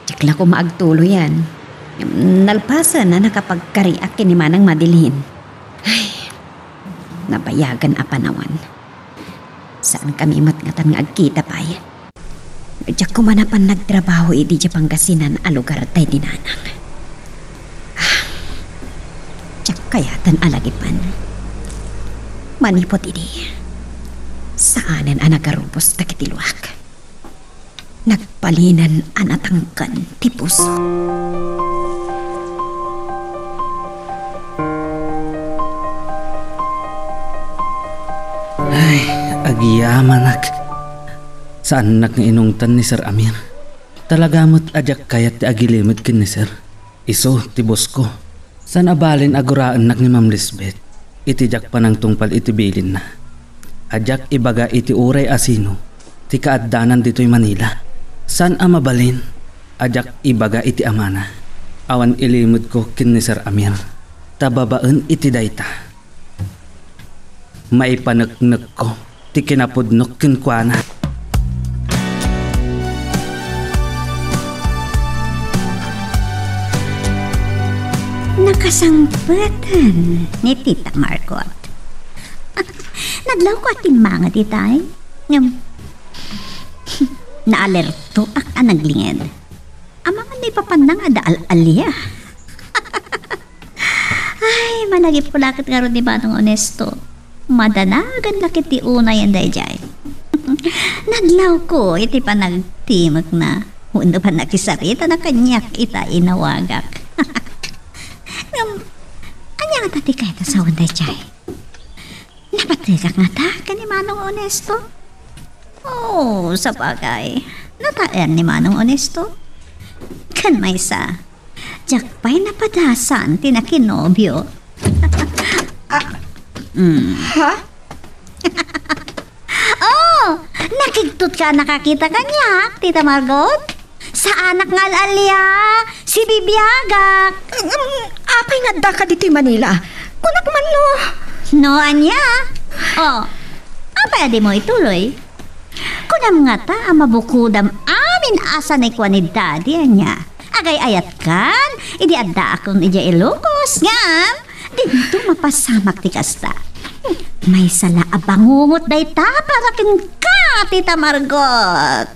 Diak la koma agtuloyan. Nalpasen a nakapagkariak ken ni Manang Madeline. Ay, nabayagen a panawen. Saankami met ngatan nga agkita pay. Diak koma napan nagtrabaho idi diay Pangasinan a lugar daydi nanang. Ah, diak kayaten a lagipen. Manipud idi, saanen a nagarubos dagiti luak. Nagbalinen a natangken ti puso. Ay, agyamanak. Saannak nga inungtan ni Sir Amir. Talaga met a diak kayat ti agilimed ken ni Sir. Isu ti bosko. Saan a balin a guraennak ni Ma'am Lisbeth iti diak panangtungpal iti bilinna. A diak ibaga iti uray a sino ti kaaddanan ditoy Manila. Saan a mabalin a diak ibaga iti amana. Awan ilimedko ken ni Sir Amir. Ta babaen iti dayta, maipaneknekko ti kinapudnok kenkuana. Nakasangpeten ni Tita Margot. Nadlawko a timmangad itay. Ngem, naalertoak a naglinged. Amangan no ipapanna nga adda al-alia. Ay, malagipko la ket ngarud ni Manong Onesto. Madanagan la ket ti unayen daydiay. Nadlawko iti panagtimekna wenno pannakisaritana kaniak ita inawagak. Ngem, ania ngata ti kayat a sawen daydiay? Napategak ngata ken ni Manong Onesto? Oh, sabagay, nataen ni Manong Onesto. Ken maysa, diak pay napadasan ti nakinobio. Ah, mm. Ha? Oh, nakigtot ka a nakakita kaniak, Tita Margot? Saanak nga al-alia, sibibiagak. Ngem, apay nga addaka ditoy Manila? Kunak man no. No, ania? Oh, apay a dimo ituloy? Kunam ngata a mabukodam amin a sanikuan ni Daddy, ania? Agay-ayatkan idi addaakon idiay Ilocos, ngem dinto mapasamak ti kasta. Maysa la a bangungot dayta para kenka, Tita Margot.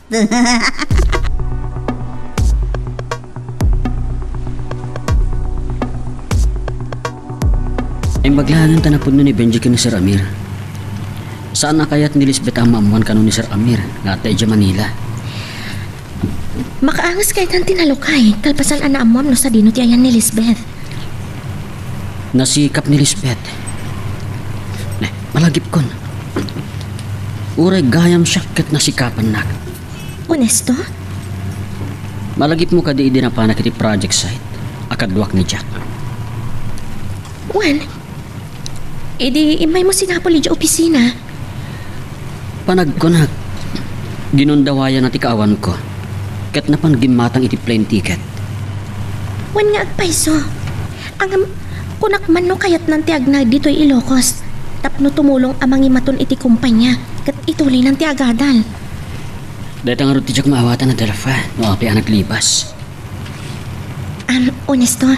Imbag laengen ta napudno ni Benji ken ni Sir Amir. Saan a kayat ni Lisbeth a maammuan kano ni Sir Amir nga adda idiay Manila. Makaangas kaytan ti nalukay, kalpasan a naammuam no sadino ti ayan ni Lisbeth. Nasikap ni Lisbeth. Eh, malagipkon. Uray gayam siak ket nasikapannak. Onesto? Malagipmo kadi idi napanak iti project site a kaduak ni Jack? Wen, idi immaymo sinapul idiay opisina. Panagkunak, ginundawayana ti kaawanko, ket napan gimmatang iti plane ticket. Wen nga agpayso. Ngem, kunak man no kayatnan ti agna ditoy Ilocos tapno tumulong a mangimaton iti kumpanya ket ituloynan ti agadal. Dayta ngarud ti diak maawatan a Delfa no apay a naglibas. Am, Onesto,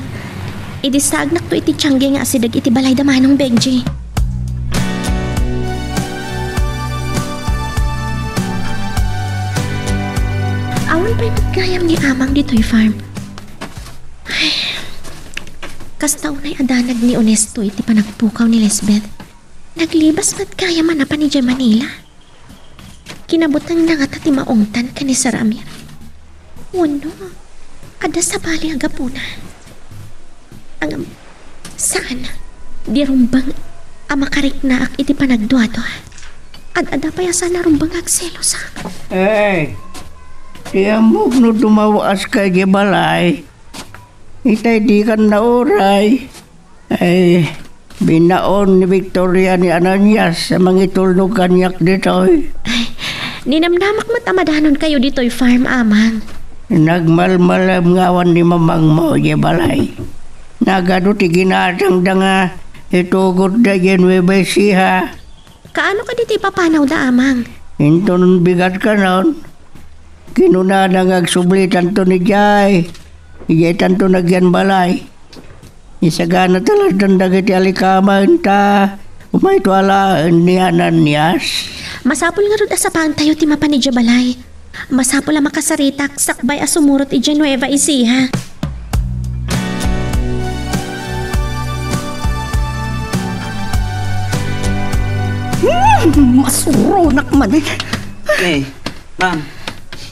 idi saagnakto iti tiangge nga asideg iti balay da Manong Benji. Awan pay met gayam ni Amang ditoy farm. Ay, kasta unay a danag ni Onesto iti panagpukaw ni Lisbeth. Naglibas met gayam a napan idiay Manila. Kinabutengna ngata ti maungtan ken ni Sir Amir. Wenno, adda sabali a gapuna. Ngem, saan, di rumbeng a makariknaak iti panagduadua. Ad-adda pay a saan a rumbeng nga agselosak. Hey, ti ammok no dumawaska idiay balay. Itay dikan nauray. Ay, binaon ni Victoria ni Ananias a mangitulnog kaniak ditoy. Ay, ninamnamak met a madanonkayo ditoy farm, Amang. Nagmalmalem nga awan ni mamangmo idiay balay. Nagadu ti ginadangda nga itugotda idiay Nueva Ecija. Kaano kadi ti ipapanawda, Amang? Inton bigat kanon, kinunana nga agsublitanto ni Jay. Idiay tanto nagyan balay. Isagana ta lattan dagiti alikamen ta umayto alaen ni Ananias. Masapul ngarud a sapaentayo ti mapan idiay balay. Masapul a makasaritak sakbay a sumurot idiay Nueva Ecija. Hmm, masuronak manen. Eh, ma'am,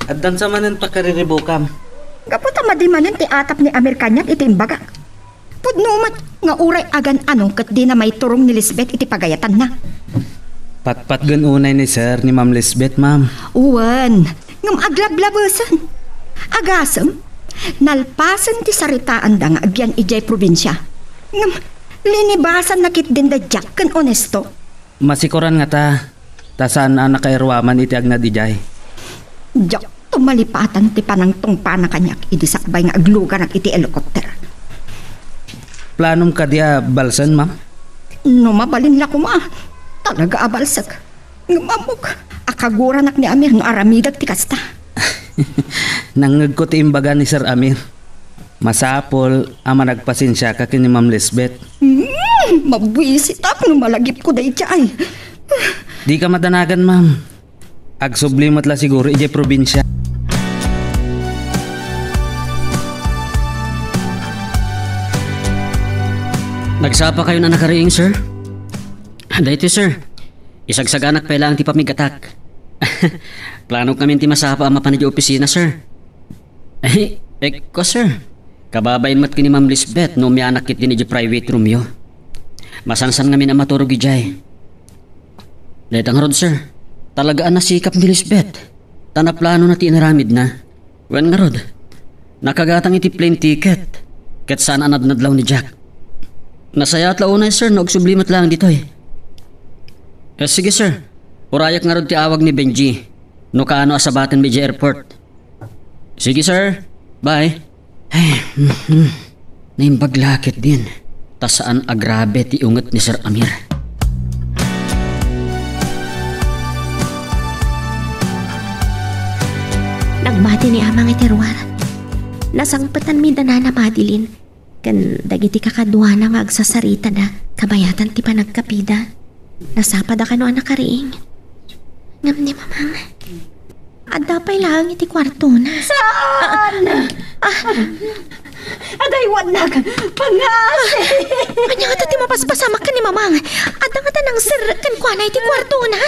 addan sa manen pakariribukam. Gapu ta madi manen ti atap ni Amir kaniak iti imbagak. Pudno met nga uray agan-ano ket dina maiturong ni Lisbeth iti pagayatanna. Patpatgen unay ni Sir ni Ma'am Lisbeth, ma'am. Wen, ngem aglablabesen. Agasem, nalpasen ti saritaanda nga agyan idiay probinsia. Ngem, linibasanna ketdin da Jack ken Onesto. Masikoran ngata, ta saan a nakairuaman iti agnad idiay. Diakto malipatan ti panangtungpana kaniak idi sakbay nga agluganak iti helicopter. Planom kadi a balsen, ma'am? No mabalin la koma, talaga a balsek. Ngem ammok a kaguranak ni Amir no aramidak ti kasta. Nangngegko ti imbaga ni Sir Amir. Masapul a managpasensiaka ken ni Ma'am Lisbeth. Hmm, mabuisitak no malagipko daydiay. Dika madanagan, ma'am. Agsubli met la siguro idiay probinsia. Nagsapakayon a nakariing, sir? Daytoy, sir. Isagsaganak pay laeng ti pamigatak. Planok ngamin ti masapa a mapan idiay opisina, sir. Eh, ekko, sir. Kababain met ken ni Ma'am Lisbeth no umianak ketdin idiay private roomyo. Masansan ngamin a maturog idiay. Dayta ngarud, sir. Talaga a nasikap ni Lisbeth. Ta naplanona ti inaramidna. Wen ngarud, nakagatang iti plane ticket, ket saan a nadnadlaw ni Jack. Nasayaat la unay, sir, no agsubli met laeng ditoy. Eh, sige, sir. Urayak ngarud ti awag ni Benji, no kaano a sabatenmi idiay airport. Sige, sir. Bye. Ay, mhm. Naimbag la ketdin, ta saan a grabe ti unget ni Sir Amir. Nagbati ni Amang iti ruar. Nasangpetanmi da Nana Madeline ken dagiti kakaduana nga agsasaritada kabayatan ti panagkapida. Nasapada kano a nakariing. Ngem ni Mamang, adda pay laeng iti kuartona. Saan? Ah, ah. Adaywannak, pangngaasim. Ania ngata ti mapaspasamak ken ni Mamang? Adda ngata nangserrek kenkuana iti kuartona?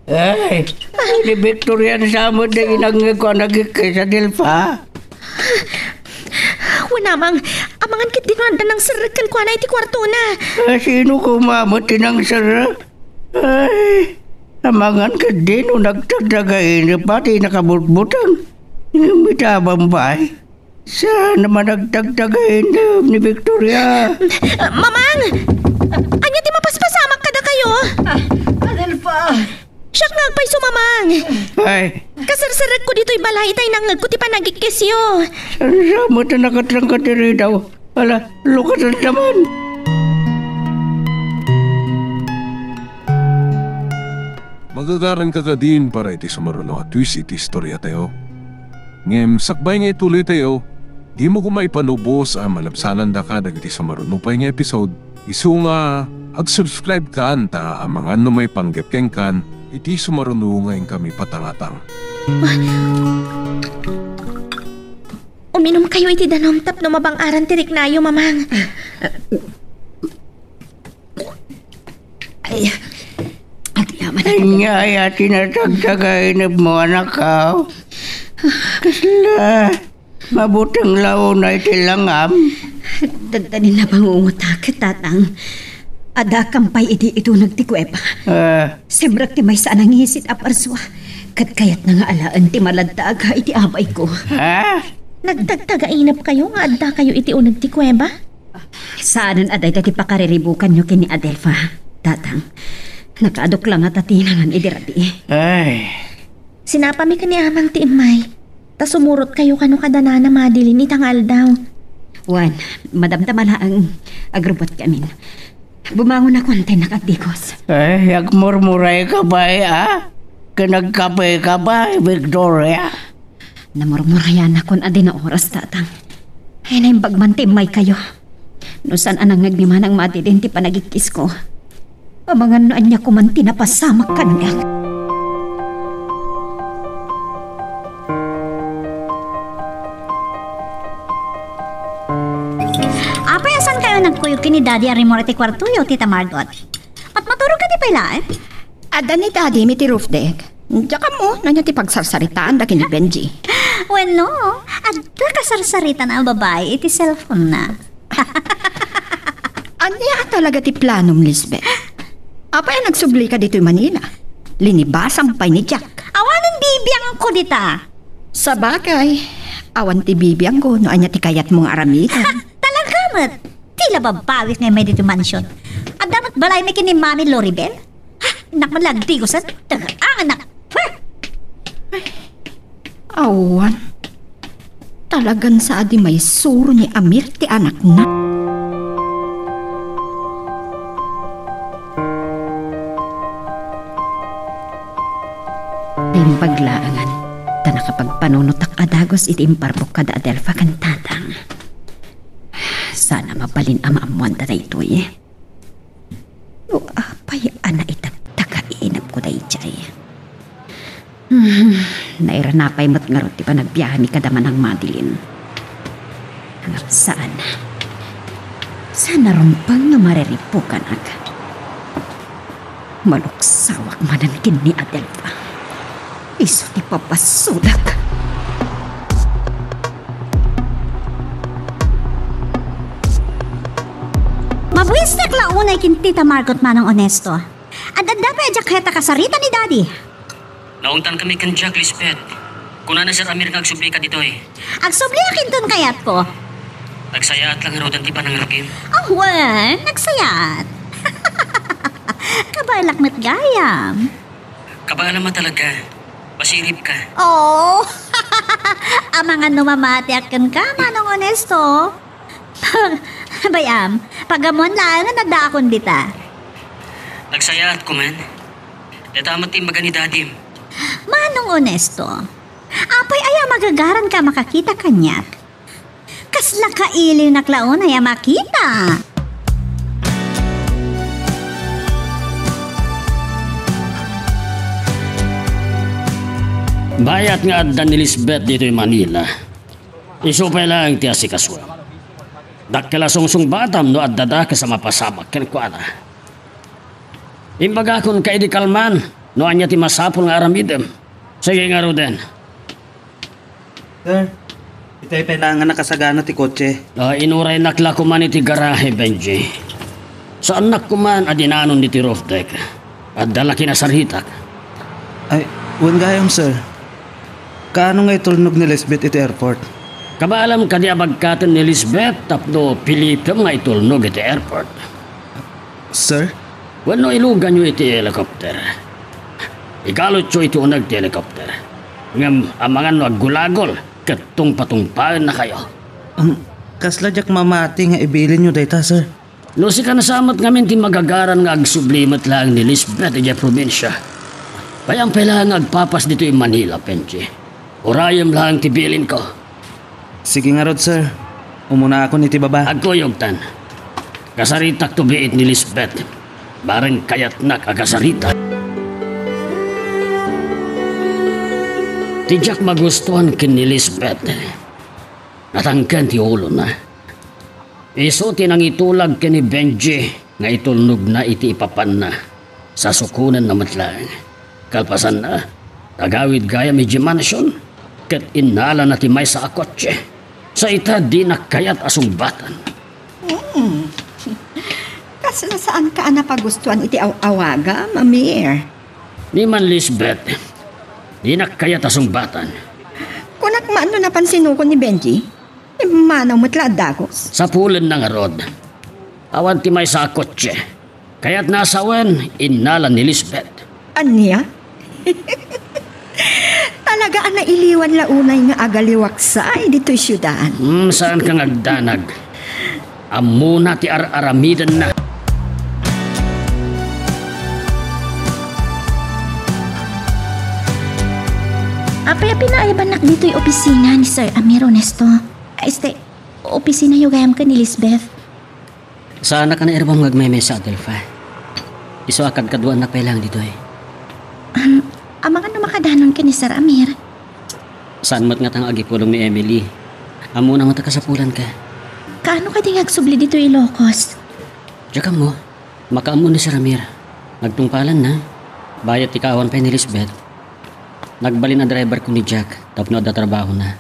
Ay, ni Victoria sa met da inangngegko a nagikis a Delfa. Wen, Amang, amangan ketdin no adda nangserrek kenkuana iti kuartona. Ah, sino koma met ti nangserrek? Ay, amangan ketdin no nagtagtagainep ti nakabutbuteng. Ngem ita a bambay, saan a managtagtagainep ni Victoria. Mamang! Ania ti mapaspasamak kadakayo? Ah, Adelfa! Siak nga agpayso, Mamang! Ay. Kaserserekko ditoy balay ta inangngegko ti panagikisyo. Saan sa met a nakatrangka ti ridaw? Ala, lukatan ta man. Magagaranka kadin para iti sumaruno a twist iti istoriatayo. Ngem sakbay nga ituloytayo, dimo koma ipanubos a malabsanandaka dagiti sumaruno pay nga episode, isu nga ag-subscribe kan ta amangan no maipanggep kenkan iti sumaruno nga inkami patangatang. Uminumkayo iti danum tapno mabang-aran ti riknayo, Mamang. Ay, agyaman. Ania aya ti natagtagainepmo, anakko? Kasla, mabuteng la unay ti langam? Adda ti napangungutak, Tatang. Adda kampay idi ituneg ti kuweba. Ah. Simrek ti maysa a nangisit a parsua, ket kayatna nga alaen ti maladdaga iti abayko. Ha? Nagtagtagainepkayo nga addakayo iti uneg ti kuweba? Saanen a dayta ti pakariribukanyo ken ni Adelfa, Tatang. Nakaadok la ngata ti nangan idi rabii. Ay. Sinapami ken ni Amang ti immay, ta sumurotkayo kano kada Nana Madeline ita nga aldaw. Wen, madamdama laeng, agrubbuatkamin. Bumangonakon ta innak agdigos. Ay, agmurmurayka pay, a? Ken agkapeka pay, Victoria? Namurmurayanakon a dina oras, Tatang. Ay, naimbag man ti immaykayo. No saan a nangngeg ni Manang Madeline ti panagikkisko, amangan no ania koman ti napasamak kaniak. Apay a saankayo nagkuyog ken ni Daddy a rimmuar iti kuartoyo, Tita Margot? Ket maturog kadi pay laeng? Adda ni Daddy iti roof deck. Diak ammo no ania ti pagsarsaritaanda ken ni Benji. Wenno, adda kasarsaritana a babai iti cellphone-na. Ania a talaga ti planom, Lisbeth? Apay a nagsublika ditoy Manila? Linibasam pay ni Jack. Awanen bibiangko dita. Sabagay, awan ti bibiangko no ania ti kayatmo nga aramiden. Talaga met. Ti la babawik nga immay ditoy mansion. Adda met balaymi ken ni Mami Loribel? Ha, innak man la agdigosen. Taga-anganak. Ha? Awan. Talagan sa a di maisuro ni Amir ti anakna. Imbag laengen ta nakapagpanunotak a dagus iti imparbok kada Adelfa ken Tatang. Saan a mabalin a maammoanda daytoy. No apay a naitagtagainepko daydiay. Hmm, nairana pay met ngarud ti panagbiahemi kada Manang Madeline. Ngem saan. Saan a rumbeng nga mariripukanak. Maluksawak manen ken ni Adelfa. Isu ti papasodak. Mabuisnek la unay ken Tita Margot, Manong Onesto. Ad-adda pay a diak kayat a kasarita ni Daddy. Naungtankami ken Jack, Lisbeth. Kunana Sir Amir nga agsublika ditoy. Agsubliak inton kayatko. Nagsayaat la ngaruden ti panangngegim. Ah, wen, nagsayaat. Kabaelak met gayam. Kabaelam a talaga. Masiribka. Oh. Amangan no mamatiak kenka, Manong Onesto. Bay-am, pagammon laeng nga addaakon dita. Nagsayaatko man. Dayta met ti imbaga ni Dadim. Manong Onesto, apay aya a magagaranka a makakita kaniak? Kasla kailiwnak la unay a makita. Bayat nga adda ni Lisbeth ditoy Manila. Isu pay laeng ti asikasoem. Dakkel a sungsungbatam no adda dakes a mapasamak kenkuana. Imbagakon ka idi kalman no ania ti masapul nga aramidem. Sige ngaruden. Sir, itay pay laeng nga nakasagana ti kotse. Ah, inuraynak la koman iti garahe, Benji. Saannak koman a dinanon ditoy roof deck. Adda la kinasaritak. Ay, wen gayam, sir. Kaano nga itulnog ni Lisbeth iti airport? Kabaalam kadi a bagkaten ni Lisbeth tapno pilipem nga itulnog iti airport? Sir? Wenno iluganyo iti helicopter. Igalutyo iti uneg ti helicopter. Ngem amangan no aggulagol ket tungpatungpaennakayo. Um, kasla diak mamati nga ibilinyo dayta, sir. No sika sa met ngamin ti magagaran nga agsubli met laeng ni Lisbeth idiay probinsia, bay-am pay laeng nga agpapas ditoy Manila, Benji. Urayem laeng ti bilinko. Sige ngarud, sir. Umunaakon iti baba. Agkuyogtan. Kasaritakto biit ni Lisbeth. Bareng kayatnak a kasarita. Ti diak magustuan ken ni Lisbeth, natangken ti ulona. Isu ti nangitulag ken ni Benji nga itulnogna iti ipapanna. Sasukonenna met laeng. Kalpasanna, nagawid gayam idiay mansion ket innalana ti maysa a kotse. Sa ita, dinak kayat a sungbatan. Hmm. Kasla saanka a napagustuan iti aw-awagam, Amir? Ni man Lisbeth, dinak kayat a sungbatan. Kunak man no napansinokon ni Benji? Immanaw met la a dagus. Sapulenna ngarud. Awan ti maysa a kotse. Kayatna a sawen, innala ni Lisbeth. Ania? Talaga a nailiwan la unay nga agaliwaksa ditoy siudad. Hmm, saanka nga agdanag. Ammona ti ar-aramidenna. Apay a pinaaybannak ditoy opisina ni Sir Amir Onesto? Ay, este, opisinayo gayam ken ni Lisbeth. Saanak a nairbam nga agmemesa, Adelfa. Isu a kadkaduaannak pay laeng ditoy. Um, amangan no makadanon ken ni Sir Amir. Saan met ngata nga agipulong ni Emily. Ammona met a kasapulanka. Kaano kadi nga agsubli ditoy Ilocos? Diak ammo. Makaammo ni Sir Amir. Nagtungpalanna. Bayat ti kaawan pay ni Lisbeth. Nagbalin a driverko ni Jack tapno adda trabahona.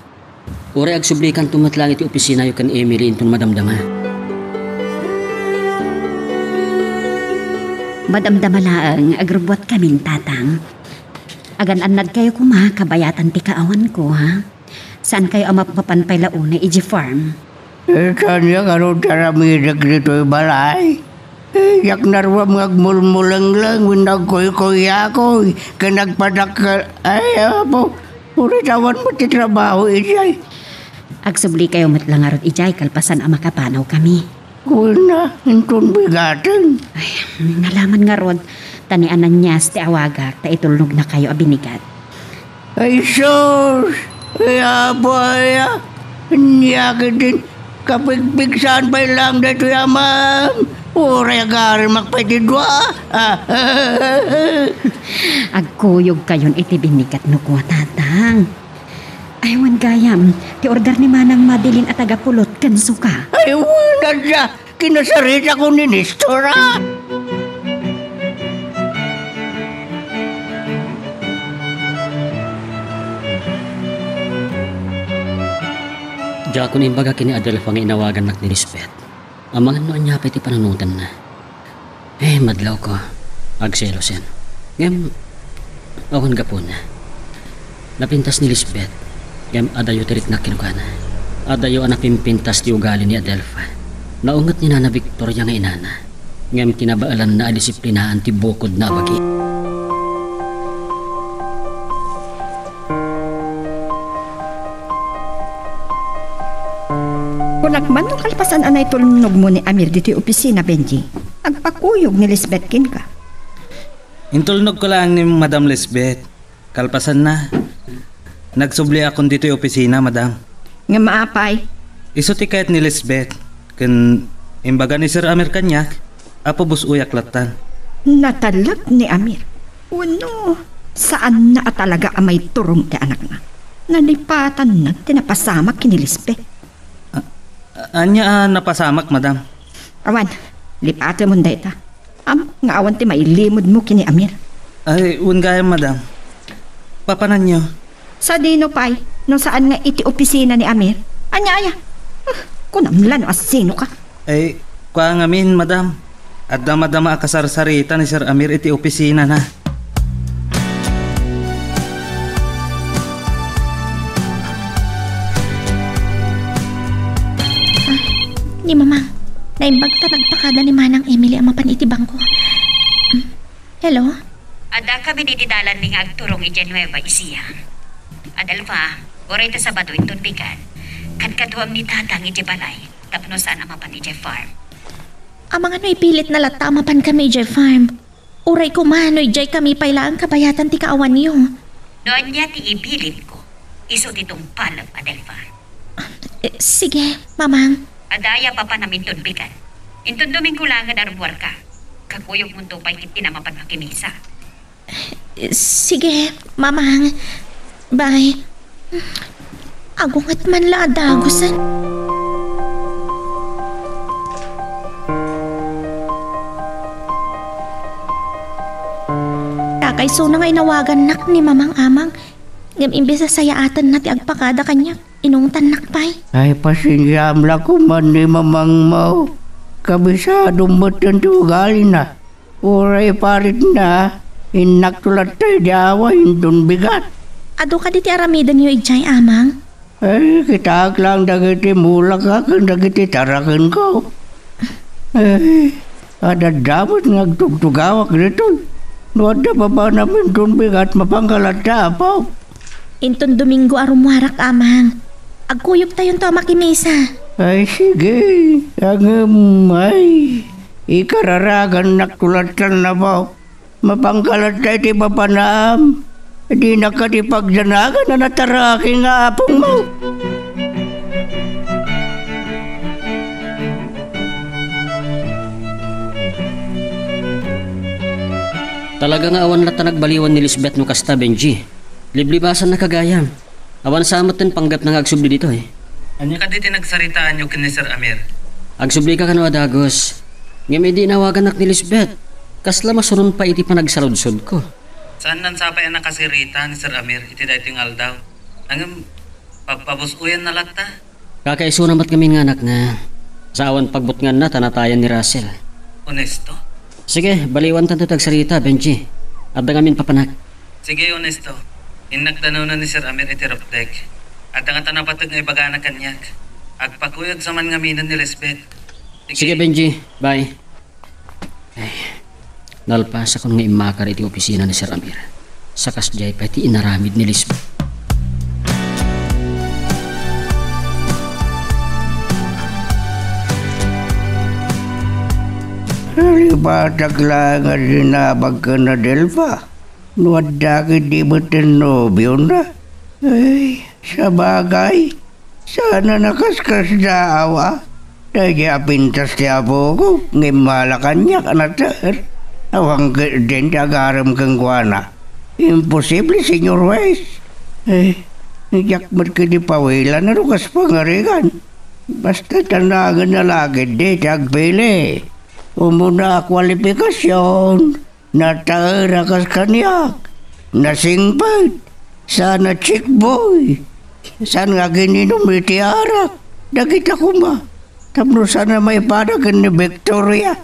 Uray agsublikanto met laeng iti opisinayo ken Emily inton madamdama. Madamdama laeng, agrubbuatkamin, Tatang. Agan-annadkayo koma, kabayatan ti kaawanko, ha? Saankayo a mapmapan pay la unay idiay farm? Eh, saan nga ngarud ti aramidek ditoy balay? Eh, diak naruam nga agmulmulengleng wenno agkuykuyakoy ken agpadakkel. Ay, Apo, uray awan met ti trabaho idiay. Agsublikayo met la ngarud idiay kalpasan a makapanawkami. Kunana, inton bigaten. Ay, nalaman ngarud, ta ni Ananias ti awagak, ta itulnognakayo a binigat. Ay sus! Ay, Apo, ay, ah. Ania ketdin, kapigpigsaan pay laeng daytoy, Amam. Uray agarimak pay ti dua. Ah. Agkuyogkayon iti binigat no kua, Tatang. Ay, wen gayam, ti order ni Manang Madeline a taga-Pulot ken suka. Ay, wen, adda. Kinasaritakon ni Nestor, a. Diakon imbaga ken ni Adelfa nga inawagannak ni Lisbeth. Amangan no ania pay ti panunotenna. Eh, madlawko. Agselosen. Ngem, awan gapuna. Napintas ni Lisbeth, ngem adayo ti riknak kenkuana. Adayo a napimpintas ti ugali ni Adelfa. Naunget ni Nana Victoria nga inana, ngem kinabaelanna a disiplinaan ti bukodna a bagi. Kunak man no kalpasan a naitulnogmo ni Amir ditoy opisina, Benji. Agpakuyog ni Lisbeth kenka. Intulnogko laeng ni Madam Lisbeth. Kalpasanna, nagsubliakon ditoy opisina, Madam. Ngem apay? Isu ti kayat ni Lisbeth, ken imbaga ni Sir Amir kaniak a pabus-oyak lattan. Natalek ni Amir. Wenno, saanna a talaga a maiturong ti anakna. Nalipatanna ti napasamak ken ni Lisbeth. A-, ania a napasamak, Madam? Awan, lipatemon dayta. Am, nga awan ti mailimudmo ken ni Amir. Ay, wen gayam, Madam. Papananyo? Sadino pay, no saan nga iti opisina ni Amir? Ania aya? Ah, kunam la no asinoka. Ay, kua ngamin, Madam. Adda madama a kasarsarita ni Sir Amir iti opisinana. Ni Mamang, naimbag ta nagpakada ni Manang Emily a mapan iti bangko. Mm. Hello? Adda kami iti dalanmi nga agturong idiay Nueva Ecija. Adelfa, uray ta Sabado inton bigat, kadkaduam ni Tatang idiay balay tapno saan a mapan idiay farm. Amangan no ipilitna latta a mapan kami idiay farm. Uray koma no idiay kami pay laeng kabayatan ti kaawanyo. No ania ti ibilin ko, isu ti tungpalem, Adelfa. Eh, sige, Mamang. Adda aya papanam inton bigat. Inton Domingo laeng a rummuarka. Kakuyogmonto pay ket ti na mapan makimisa. Eh, sige, Mamang. Bye. Agunget man la a dagusen. Kakaisuna nga inawagannak ni Mamang Amang, ngem imbes a sayaatenna ti agpakada kaniak, inungtannak pay. Ay, pasensiaam la koma ni Mamangmo. Kabisadom metten ti ugalina. Uray paritna, innakto latta idi awa inton bigat. Adu kadi ti aramidenyo idiay, Amang? Ay, kitaek laeng dagiti mulaka ken dagiti tarakenko. Ay, adda met nga agtugtugawak ditoy. No adda papanam inton bigat, mapanka latta, Apo. Inton Domingo a rummuarak, Amang. Agkuyogtayonto a makimisa. Ay, sige. Ngem, ay, ikararagannakto lattan, Apo. Mapanka latta iti papanam. Dinak kadi pagdanagan a nataraki nga apongmo. Talaga nga awan latta nagbaliwan ni Lisbeth no kasta, Benji. Liblibasannaka gayam. Awan sa metten panggepna nga agsubli ditoy. Ania kadi ti nagsaritaanyo ken ni Sir Amir? Agsublika kano a dagus. Ngem idi inawagannak ni Lisbeth, kasla masuron pay iti panagsaludsodko. Saannan sapay a nakasirita ni Sir Amir iti daytoy nga aldaw. Ngem pagpabus-oyanna latta. Kakaisuna met ngamin nga anakna. Sa awan pagbutnganna ta natayan ni Russell. Onesto? Sige, baliwantanto ti agsarita, Benji. Adda ngamin papanak. Sige, Onesto. Innak danewna ni Sir Amir iti roof deck. Adda ngata napateg nga ibagana kaniak. Agpakuyogsa man ngaminen ni Lisbeth. Sige, Benji. Bye. Ay, nalpasakon nga immakar iti opisina ni Sir Amir. Sa kasdiay pay ti inaramid ni Lisbeth. Nalipatak laeng a dinabag ken Adelfa. No adda ketdi metten nobiona. Ay, sabagay, saan a nakaskasdaaw a. Daydi a pintas ti apok, ngem mala kaniak a nater. Awan ketdin ti agarem kenkuana. Imposible, Señor Huwes. Eh, diak met ketdi pawilan no kas pangarigan. Basta ta naganna la ketdi ti agpili. Umuna a kualifikasion, nater a kas kaniak. Nasingpet, saan a chick boy. Saan nga agininum iti arak. Dagita koma. Tapno saan a maipada ken ni Victoria.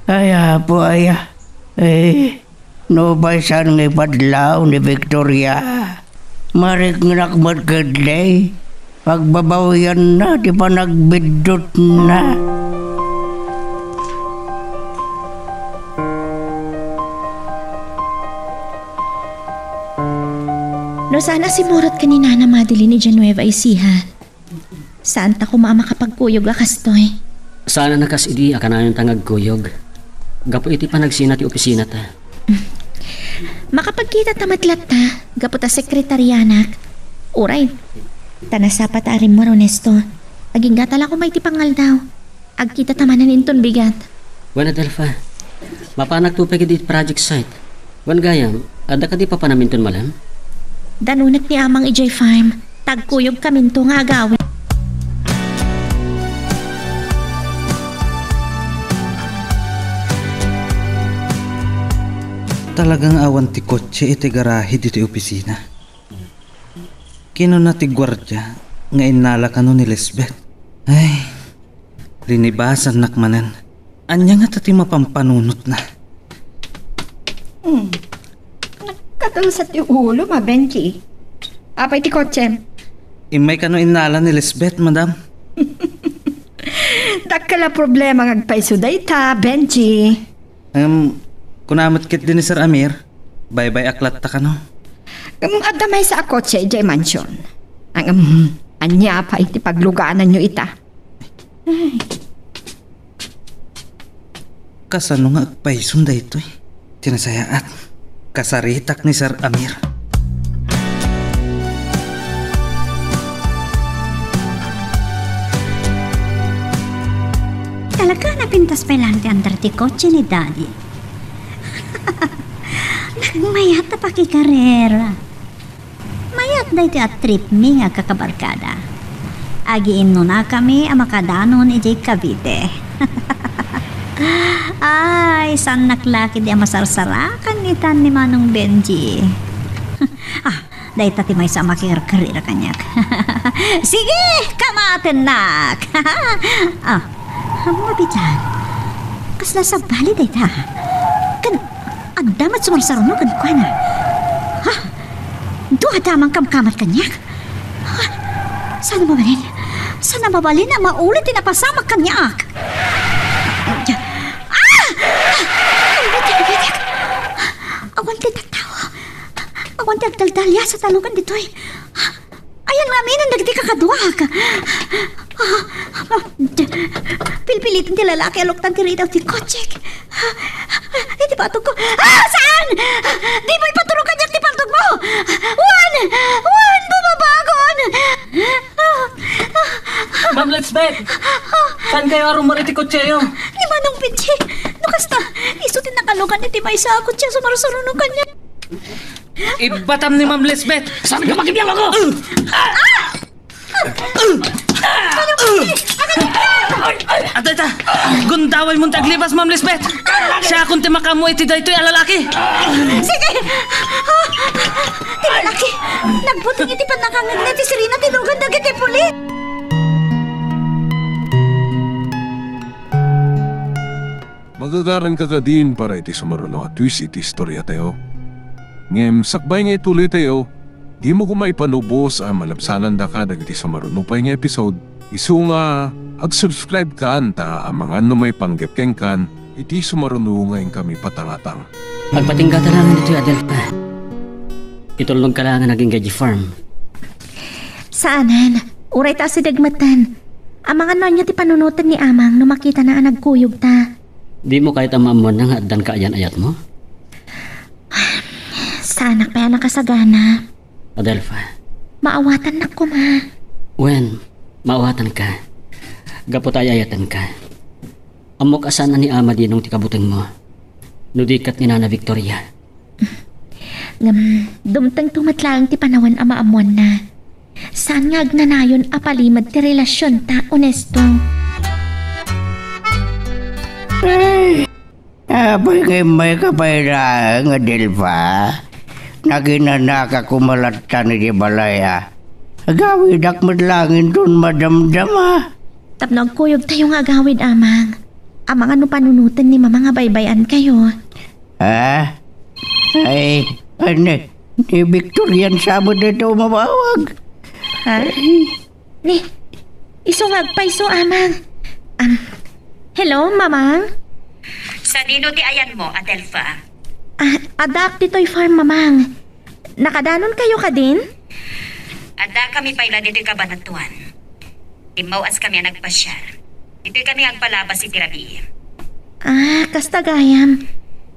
Ay, Apo, aya. Eh, nupay saan nga ipadlaw ni Victoria, mariknak met ketdi. Pagbabawianna ti panagbiddutna. No saan a simurot ken ni Nana Madeline idiay Nueva Ecija, saan ta koma a makapagkuyog a kastoy. Saan a nakas idi a kanayonta nga agkuyog gapu iti panagsina ti opisinata. Makapagkitata met latta gapu ta sekretarianak. Uray, ta nasapata a rimmuar, Ernesto. Agingga ta la koma iti pangaldaw. Agkitata manen inton bigat. Wen, Adelfa, mapanakto pay ketdi iti project site. Wen gayam, adda kadi papanam inton malem? Danunek ni Amang idiay farm. Tagkuyogkaminto nga agawid. Talaga nga awan ti kotse iti garahe ditoy opisina. Kinuna ti guardia nga innala kano ni Lisbeth. Ay, linibasannak manen. Ania ngata ti mapampanunotna? Hmm. Nagkadalsat ti ulom a, Benji. Apay ti kotsem? Immay kano innala ni Lisbeth, madam. Dakkel a problema nga agpayso dayta, Benji. Ngem, kuna met ketdi ni Sir Amir, baybay-ak latta kano. Ngem, adda maysa a kotse idiay mansion. Ngem, ania pay ti paglugananyo ita? Ay. Kasano nga agpayson daytoy? Ti nasayaat, kasaritak ni Sir Amir. Talaga, napintas pay laeng ti andar ti kotse ni Daddy. Nagmayat a pakikarera. Mayat daytoy a trip mi nga agkakabarkada. Agiinnunakami a makadanon idiay Cavite. Ay, saannak la ketdi a masarsarakan itan ni Manong Benji. Ah, dayta ti maysa a makikarkarera kaniak. Sige, kamatennak. Ah, mabitan. Kasla sabali dayta. Ken adda met sumarsaruno kenkuana. Ha? Dua dayta a mangkamkamad kaniak? Ha? Saan a mabalin? Saan a mabalin a maulit ti napasamak kaniak? Ah! Ay, bitik, bitik. Awan ti tattao. Awan ti agdaldalias a talugan ditoy. Ayan nga amin dagiti kakaduak. Ah, ah, pilpiliten ti lalaki a luktan ti ridaw ti kotsek. Ah, iti patogko. Ah, saan? Dimo ipaturo kaniak ti patogmo! Juan! Juan, bumabagon! Ma'am Lisbeth! Saan kayo a rumar iti kotseyo? Ni Manong Benji, no kasta, isu ti nakalugan iti maysa a kotse a sumarsaruno kaniak. Ibbatam ni Ma'am Lisbeth! Saan ka makibiang ako? Adda ita! Gundaway mon ti aglibas, Ma'am Lisbeth! Siakon ti makaammo iti daytoy a lalaki! Sige! Ah, ti lalaki! Nagbuting iti pannakangegna ti sirena ti lugan dagiti pulis! Magagaranka kadin para iti sumaruno a twist iti istoriatayo. Ngem sakbay nga ituloytayo, dimo koma ipanubos a malabsanandaka dagiti sumaruno pay nga episode. Isu nga, ag-subscribe kan ta amangan no maipanggep kenkan iti sumaruno nga inkami patangatang. Agpatinggata laengen ditoy, Adelfa. Itulnogka laengen agingga idiay farm. Saanen, uray ta asideg metten. Amangan no ania ti panunoten ni Amang no makitana a nagkuyogta. Dimo kayat a maammoanna nga addanka a yan-ayatmo? Saanak pay a nakasagana. Adelfa. Maawatannak koma. Wen, maawatanka. Gapu ta ay-ayatenka. Ammok a saan a ni Ama Dinong ti kabutengmo. No di ket ni Nana Victoria. Ngem, dumtengto met laeng ti panawen a maammoanna. Saan nga agnanayon a palimed ti relasionta, Onesto. Ay, apay nga immayka pay laeng, Adelfa? Naginanaka koma latta iti balay, a. Agawidak met laeng inton madamdama. Tapno agkuyogtayo nga agawid, Amang. Amangan no panunoten ni Mama nga baybay-ankayo. Ha? Ay, ania, ni Victorian sa met daytoy a mawawag. Ha? Ni, isu nga agpayso, Amang. Am, hello, Mamang? Sadino ti ayanmo, Adelfa? Ah, addaak ditoy farm, Mamang. Nakadanonkayo kadin? Addakami pay la ditoy Cabanatuan. Immaw-askami a nagpasiar. Ditoykami agpalabas iti rabii. Ah, kasta gayam.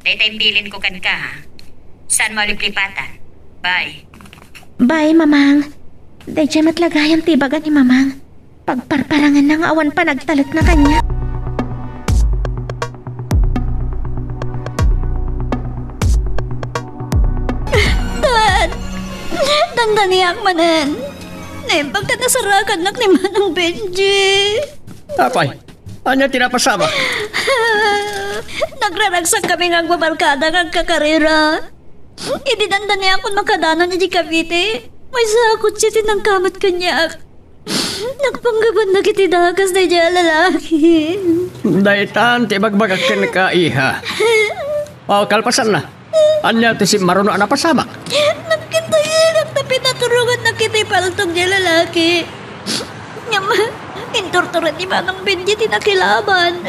Dayta imbilinko kenka, ha? Saanmo a liplipatan. Bye. Bye, Mamang. Daydiay met la gayam ti ibaga ni Mamang. Pagparparanganna nga awan panagtalekna kaniak. Dad! Dandaniak manen. Naimbag ta nasarakannak ni Manang Benji. Apay, ania ti napasamak? Nagraragsakami nga agbabarkada nga agkakarera. Idi dandaniakon makadanon iti Cavite, maysa a kotse ti nangkamat kaniak. Nagpanggabannak iti dakas daydiay a lalaki. Daytan ti ibagbagak kenka, iha. O, kalpasanna, ania ti simmaruno a napasamak? Nagkintayegak ta pinaturongannak iti paltog diay lalaki. Ngem, inturturen ni Manang Benji ti nakilaban.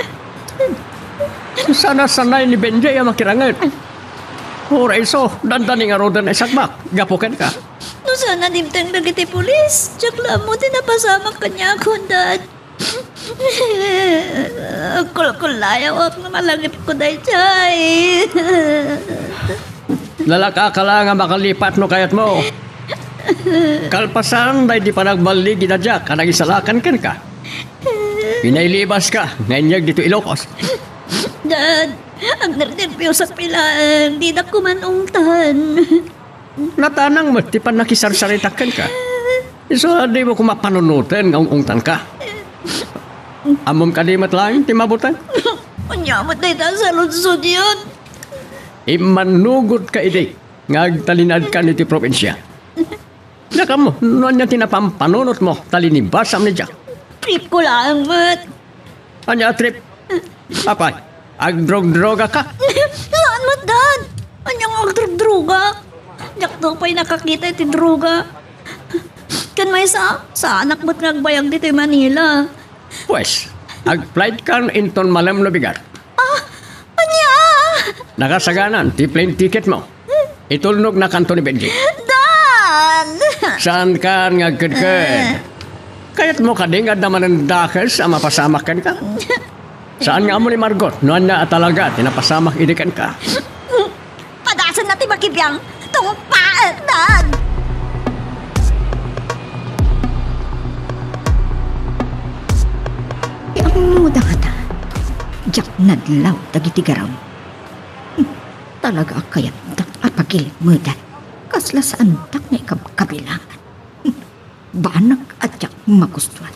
Sanasanay ni Benji a makiranget. Uray isu, dandani ngaruden a isakbak gapu kenka. No saan a dimteng dagiti pulis, diak la ammo ti napasamak kaniakon, Dad. Agkulkullayawak no malangipko daydiay. Lalakaka la nga makalipat no kayatmo. Kalpasan daydi panagballigida diak a nangisalakan kenka, pinailibaska nga inyeg ditoy Ilocos. Dad, agnernerbiosakmi laeng, dinak koma ungtan. Natanang met ti pannakisarsaritak kenka. Isu a dimo koma panunoten nga ung-ungtanka. Ammom kadi met laeng ti mabuteng? Ania met dayta a saludsodyon? Immannugotka idi nga agtalinaedkan iti probinsia. Diak ammo no ania ti napampanunotmo ta linibasam ni Jack. Tripko laeng met. Ania a trip? Apay, agdrogdrogaka? Saan met, Dad? Ania nga agdrogdroga? Diakto pay nakakita iti droga. Ken maysa, saanak met nga agbayag ditoy Manila. Pues, agflightkan inton malem no bigat. Ah, ania? Nakasaganan ti plane ticketmo. Itulnognakanto ni Benji. Dan! Saankan nga agkedked? Eh. Kayatmo kadi nga adda manen dakes a mapasamak kenka? Saan nga ammo ni Margot no ania a talaga ti napasamak idi kenka? Padasenna ti makibiang. Tungpaek, Dan! Ti ammoda ngata, diak nadlaw dagiti garaw. Talaga a kayatdak a pagilmedan. Kasla saandak nga ikabkabilangan. Banag a diak magustuan.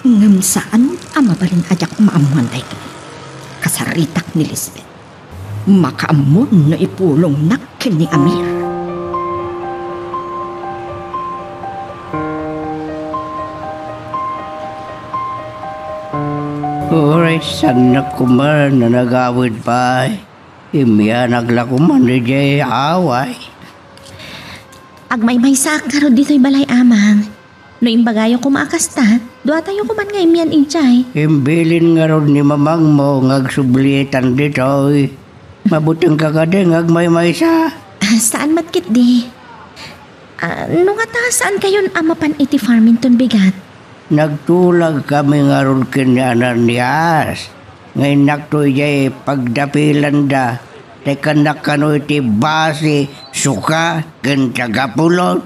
Ngem saan a mabalin a diak maammoan daytoy. Kasaritak ni Lisbeth. Makaammo no ipulongnak ken ni Amir. Uray saannak koma a nagawid pay. Immianak la koma idiay away. Agmaymaysaak ngarud ditoy balay, Amang. No imbagayo koma a kasta, duatayo koman nga immian idiay. Imbilin ngarud ni mamangmo nga agsublitan ditoy. Mabutengka kadi nga agmaymaysa? Ah, saan met ketdi. Ah, no ngata, saankayon a mapan iti farm inton bigat? Nagtulagkami ngarud ken ni Ananias nga innakto idiay pagdapilanda. Tekkannak kano iti basi, suka, ken tagapulot.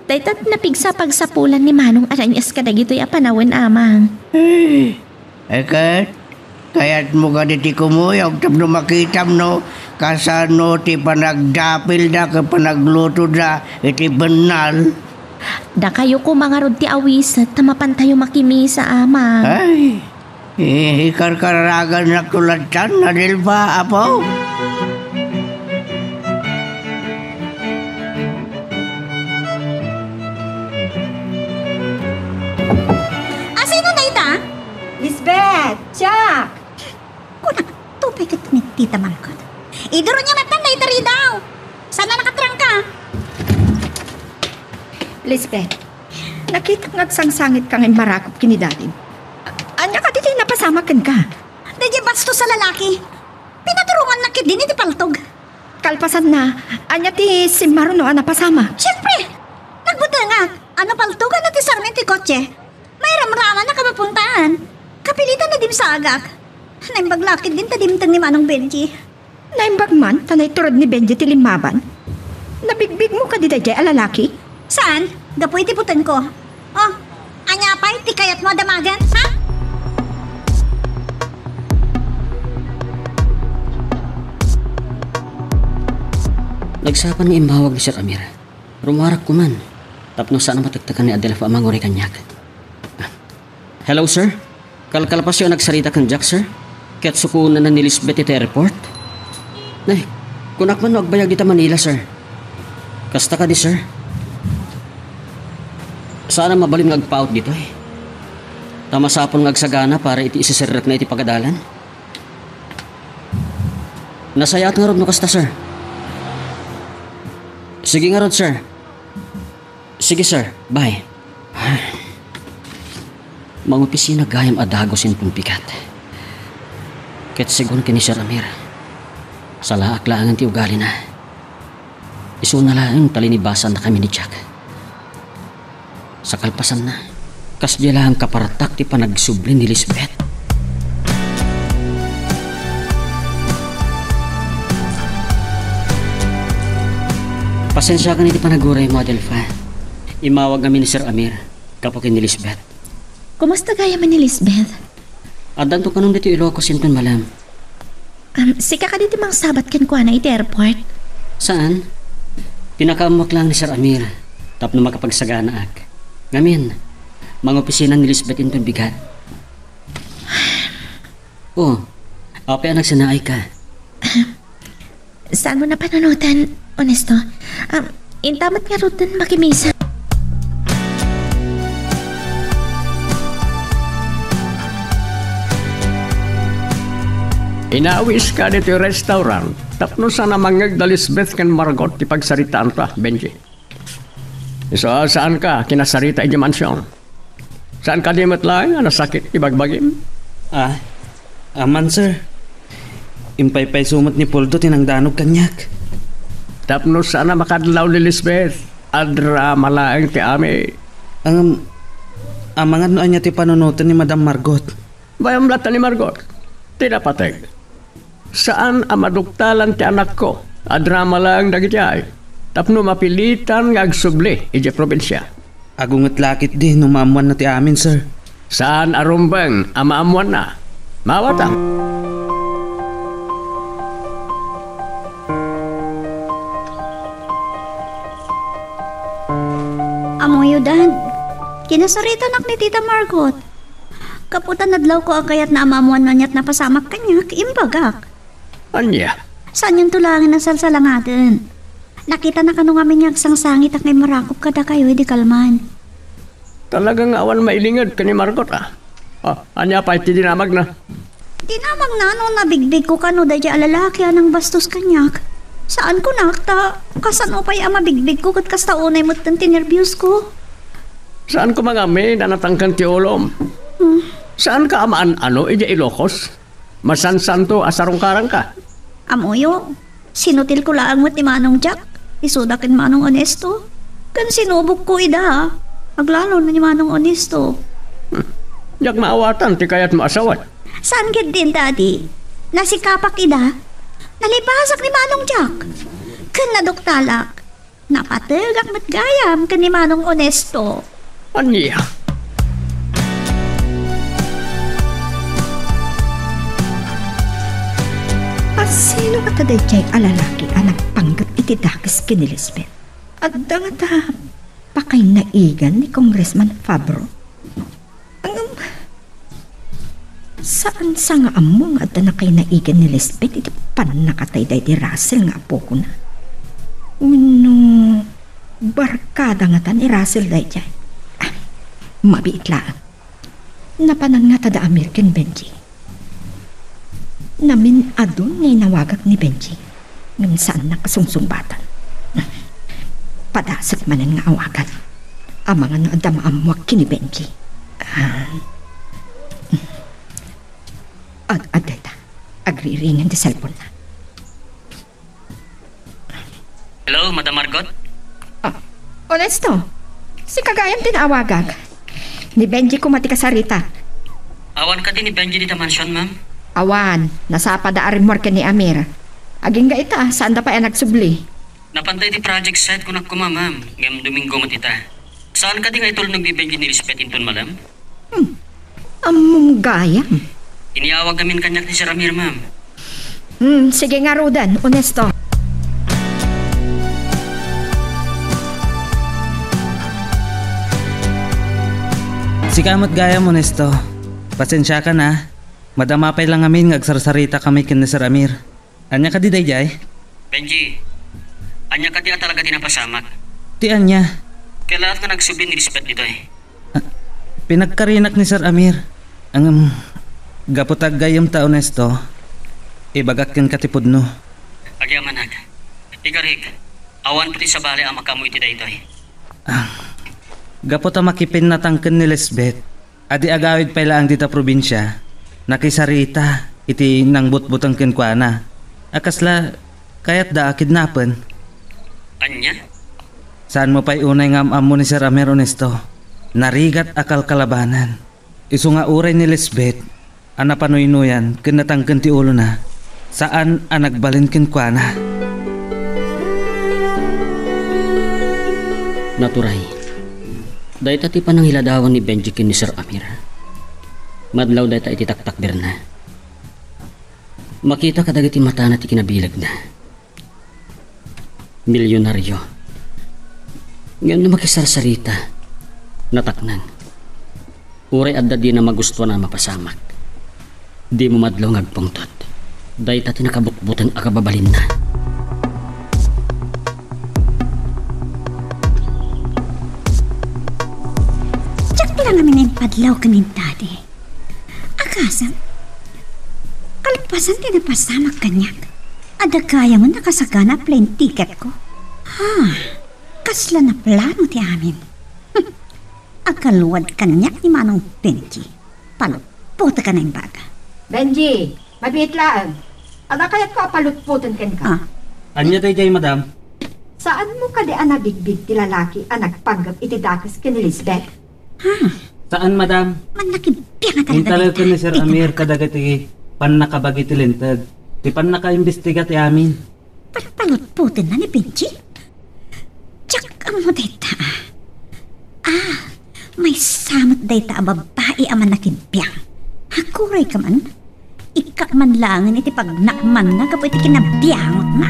Dayta ti napigsa a pagsapulan ni Manong Arañas kadagitoy a panawen, Amang. Eh, ket, kayatmo kadi ti kumuyog tapno makitam no kasano ti panagdapilda ken panaglutoda iti bennal? Dakayo koma ngarud ti awiset ta mapantayo makimisa, Amang. Ay, Eh, ikarkararagannakto latta, Adelfa, apo. Ah, sino dayta? Lisbeth! Jack! Kuna, tupay ket ni Tita Margot. Iduro niya matan dayta ridaw. Sana nakatrangka. Lisbeth, nakitak nga agsangsangitka nga immarakop ken ni Dadim. Ania kadi ti napasamak kenka? Daydiay bastos a lalaki. Pinaturongannak ketdin iti paltog. Kalpasanna, ania ti simmaruno a napasamak? Siempre! Nagbutengak. Ano paltogan ti sarmi ti kotse? Mairamraman a kamapuntaan. Kapilitan a dimsaagak. Naimbag la ketdin ta dimteng ni Manong Benji. Naimbag man ta naitured ni Benji ti limmaban? Nabigbigmo kadi daydiay a lalaki? Saan? Gapu iti butengko. Oh, ania pay ti kayatmo a damagen, ha? Nagsapa nga immawag ni Sir Amir. Rummuarakko man, tapno saan a matektekan ni Adelfa a manguray kaniak. Hello, sir. Kalkalpasyo a nagsarita ken Jack, sir. Ket sukonen ni Lisbeth iti airport. Nay, kunak man no agbayag ita Manila, sir. Kasta kadi, sir. Saan a mabalin nga agpaut ditoy. Ta masapul nga agsagana para iti isiserrekna iti pagadalan. Nasayaat ngarud no kasta, sir. Sige ngarud, sir. Sige, sir. Bye. Mangopisina gayam a dagus inton bigat. Ket segun ken ni Sir Amir, salaak laengen ti ugalina. Isuna laeng ta linibasannakami ni Jack. Sa kalpasanna, kasdiay laeng kapartak ti panagsubli ni Lisbeth. Pasensiakan iti panaguraymo, Adelfa. Immawag ngamin ni Sir Amir gapu ken ni Lisbeth. Kumusta gayam ni Lisbeth? Addanto kanon ditoy Ilocos inton malem. Um, sika kadi ti mangsabat kenkuana iti airport? Saan? Pinakaammoak laeng ni Sir Amir tapno makapagsaganaak. Ngamin, mangopisina ni Lisbeth inton bigat. Oh, apay a nagsinaayka? Saanmo a panunoten, Ernesto? Um, inta met ngaruden makimisa. Inawiska ditoy restaurant tapno saan a mangngeg da Lisbeth ken Margot ti pagsaritaanta, Benji. Isu a saanka kinasarita idiay mansion. Saan kadi met laeng a nasakit ti bagbagim? Ah, aman, sir. Impaypayso met ni Poldo ti nangdanog kaniak. Tapno saan a makadlaw ni Lisbeth, adrama laeng ti amin. Ngem, amangan no ania ti panunoten ni Madam Margot. Bayam latta ni Margot ti napateg. Saan a maduktalan ti anakko. Adrama laeng dagiti ay tapno mapilitan nga agsubli idiay probinsia. Agunget la ketdi no maammoanna ti amin, sir. Saan a rumbeng a maammoanna. Maawatam. Ammoyo, Dad. Kinasaritanak ni Tita Margot. Gapu ta nadlawko a kayatna a maammoanna ti napasamak kaniak, imbagak. Ania? Saanyonto laengen a salsalangaden. Nakitana kano ngamin nga agsangsangitak nga immarakop kadakayo idi kalman. Talaga nga awan mailinged ken ni Margot, a. Ah, ania pay ti dinamagna? Dinamagna no nabigbigko kano daydiay a lalaki a nangbastos kaniak. Saan kunak ta kasano pay a mabigbigko ket kasta unay metten ti nerbios ko. Saan koma nga amin a natangken ti ulom. Hmm. Saanka a maan-ano idiay Ilocos? Masansanto a sarungkaranka. Ammoyo, sinutilko laeng met ni Manong Jack, isuda ken Manong Ernesto. Ken sinubokko ida, aglalo ni Manong Ernesto. Hmm. Diak maawatan ti kayatmo a sawen. Saan ketdin, Daddy? Nasikapak ida. Nalipasak ni Manong Jack. Ken naduktalak. Napategak met gayam ken ni Manong Onesto. Ania? A, sino ngata daydiay a lalaki a nagpanggep iti dakes ken ni Lisbeth? Adda ngata pakainaigan ni Congressman Fabro? Ngem, saan sa nga ammo nga adda nakainaigan ni Lisbeth iti pannakatay daydi Russell nga apokona? Wenno, barkada ngata ni Russell daydiay? Ah, mabiit laeng. Napanan ngata da Amir ken Benji. Namin-adun nga inawagak ni Benji, ngem saannak a sungsungbatan. Padasek manen nga awagan. Amangan no adda maammoak ken ni Benji. Ah. Ag-, adda ita. Agriringen ti cellphone-na. Hello, Madam Margot? Ah, Onesto, sika gayam ti naawagak. Ni Benji koma ti kasaritak. Awan kadi ni Benji dita mansion, ma'am? Awan, nasapa da a rimmuar ken ni Amir. Agingga ita, saan da pay a nagsubli. Napantay ti project site kunak koma, ma'am, ngem Domingo met ita. Saan kadi nga itulnog ni Benji ni Lisbeth inton malem? Hmm. Ammom gayam. Iniawag amin kaniak ni Sir Amir, ma'am. Hmm, sige ngaruden, Onesto. Sika met gayam, Onesto. Pasensiakan, a. Madama pay la ngamin nga agsarsarita kami ken ni Sir Amir. Ania kadi daydiay? Benji, ania kadi a talaga ti napasamak? Ti ania? Kayatna nga nagsubli ni Lisbeth ditoy. Ah, pinagkarinak ni Sir Amir. Ngem, gapu ta aggayyemta, Onesto, ibagak kenka ti pudno. Agyamanak. Igarek, awan pay ti sabali a makaammo iti daytoy. Ah, gapu ta makipinnatang ken ni Lisbeth, a di agawid pay laeng dita probinsia, nakisarita iti nangbutbuteng kenkuana a kasla kayatda a kidnapen. Ania? Saanmo pay unay nga am-ammo ni Sir Amir, Onesto. Narigat a kalkalabanan. Isu nga uray ni Lisbeth a napanuynuyan ken natangken ti ulona, saan a nagbalin kenkuana. Naturay, dayta ti panangiladawan ni Benji ken ni Sir Amir. Madlaw dayta iti taktakderna. Makita kadagiti matana ti kinabilegna. Milyonaryo. Ngem no makisarsarita, nataknang. Uray adda dina magustuan a mapasamak, dimo madlaw nga agpungtot. Dayta ti nakabutbuteng a kababalinna. Diak ti la ngamin impadlaw ken ni Daddy. Agasem, kalpasan ti napasamak kaniak, adda gayamen a kasagana a plane ticket ko. Ha, kasla naplano ti amin. Agalwad kaniak ni Manong Benji. Palutpotek a naimbag. Benji, mabiit laeng. Adda kayatko a palutpoten kenka. Ah. Ania daydiay, madam? Saanmo kadi a nabigbig ti lalaki a nagpanggep iti dakes ken ni Lisbeth? Ha? Saan, madam? Mannakibbiang a talaga. Intalek ken ni Sir Amir kadagiti pannakabagi ti linteg. Ti pannakaimbestiga ti amin. Palpalutpotenna ni Benji? Diak ammo dayta, a. Ah, maysa met dayta a babbai a mannakibbiang. Agurayka man. Ikkak man laengen iti pagnakmanna gapu iti kinabiangotna.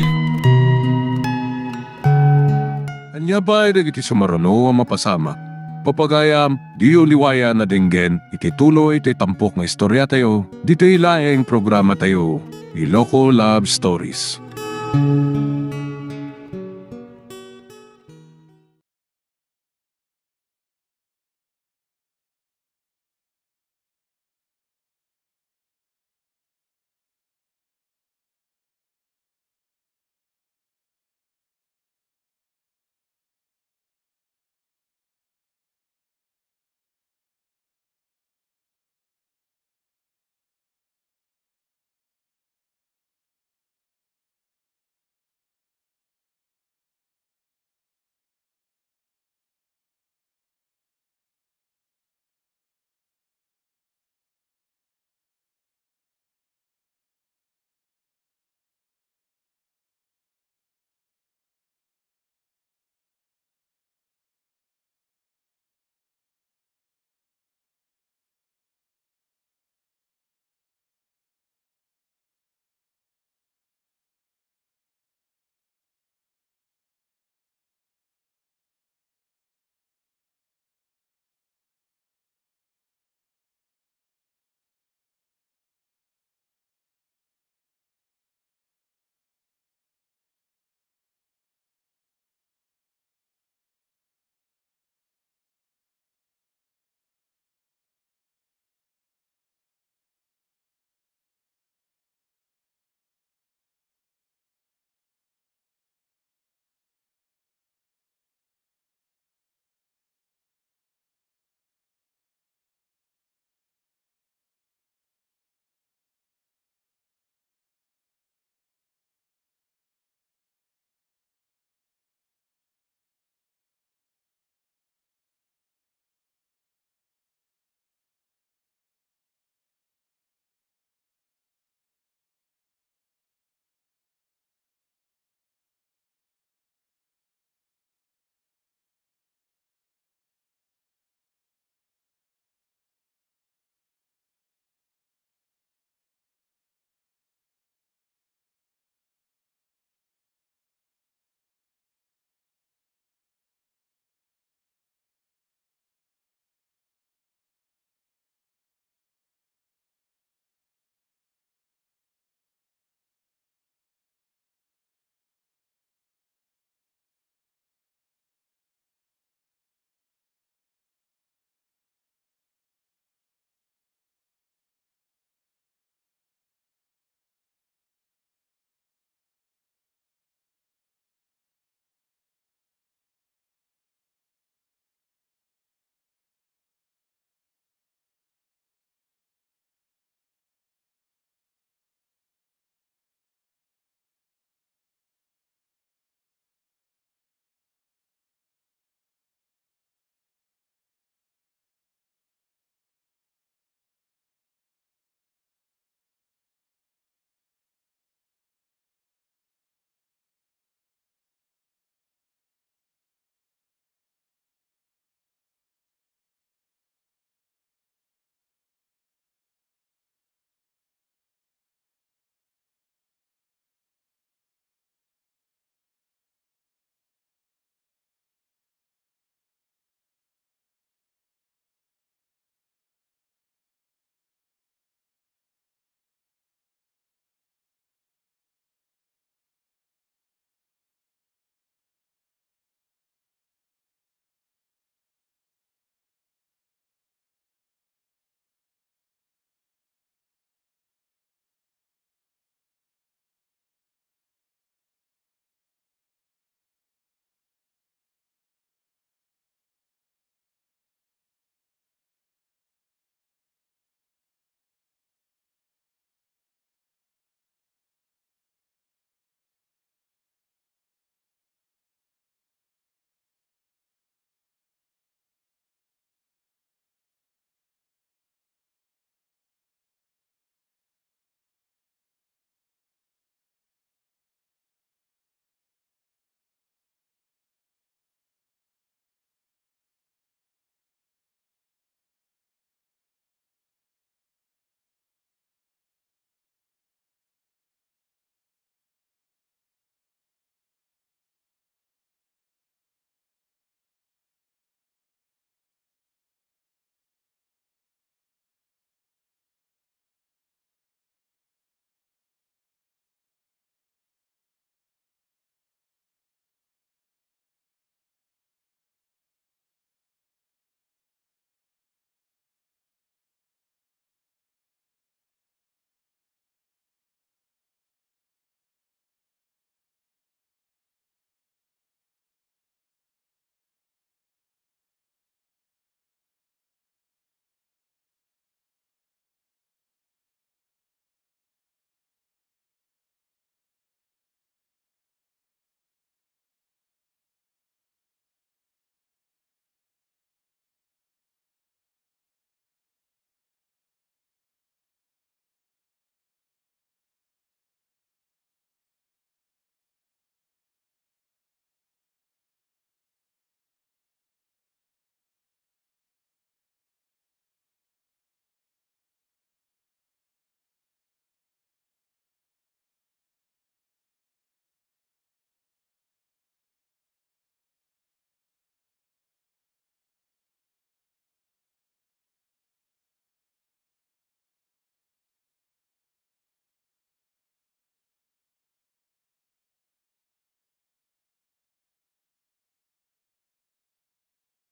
Ania pay dagiti sumaruno a mapasamak? Papagayam, diyo liwayan a denggen iti tuloy ti tampok nga istoriatayo ditoy laeng programatayo, Iloko Love Stories.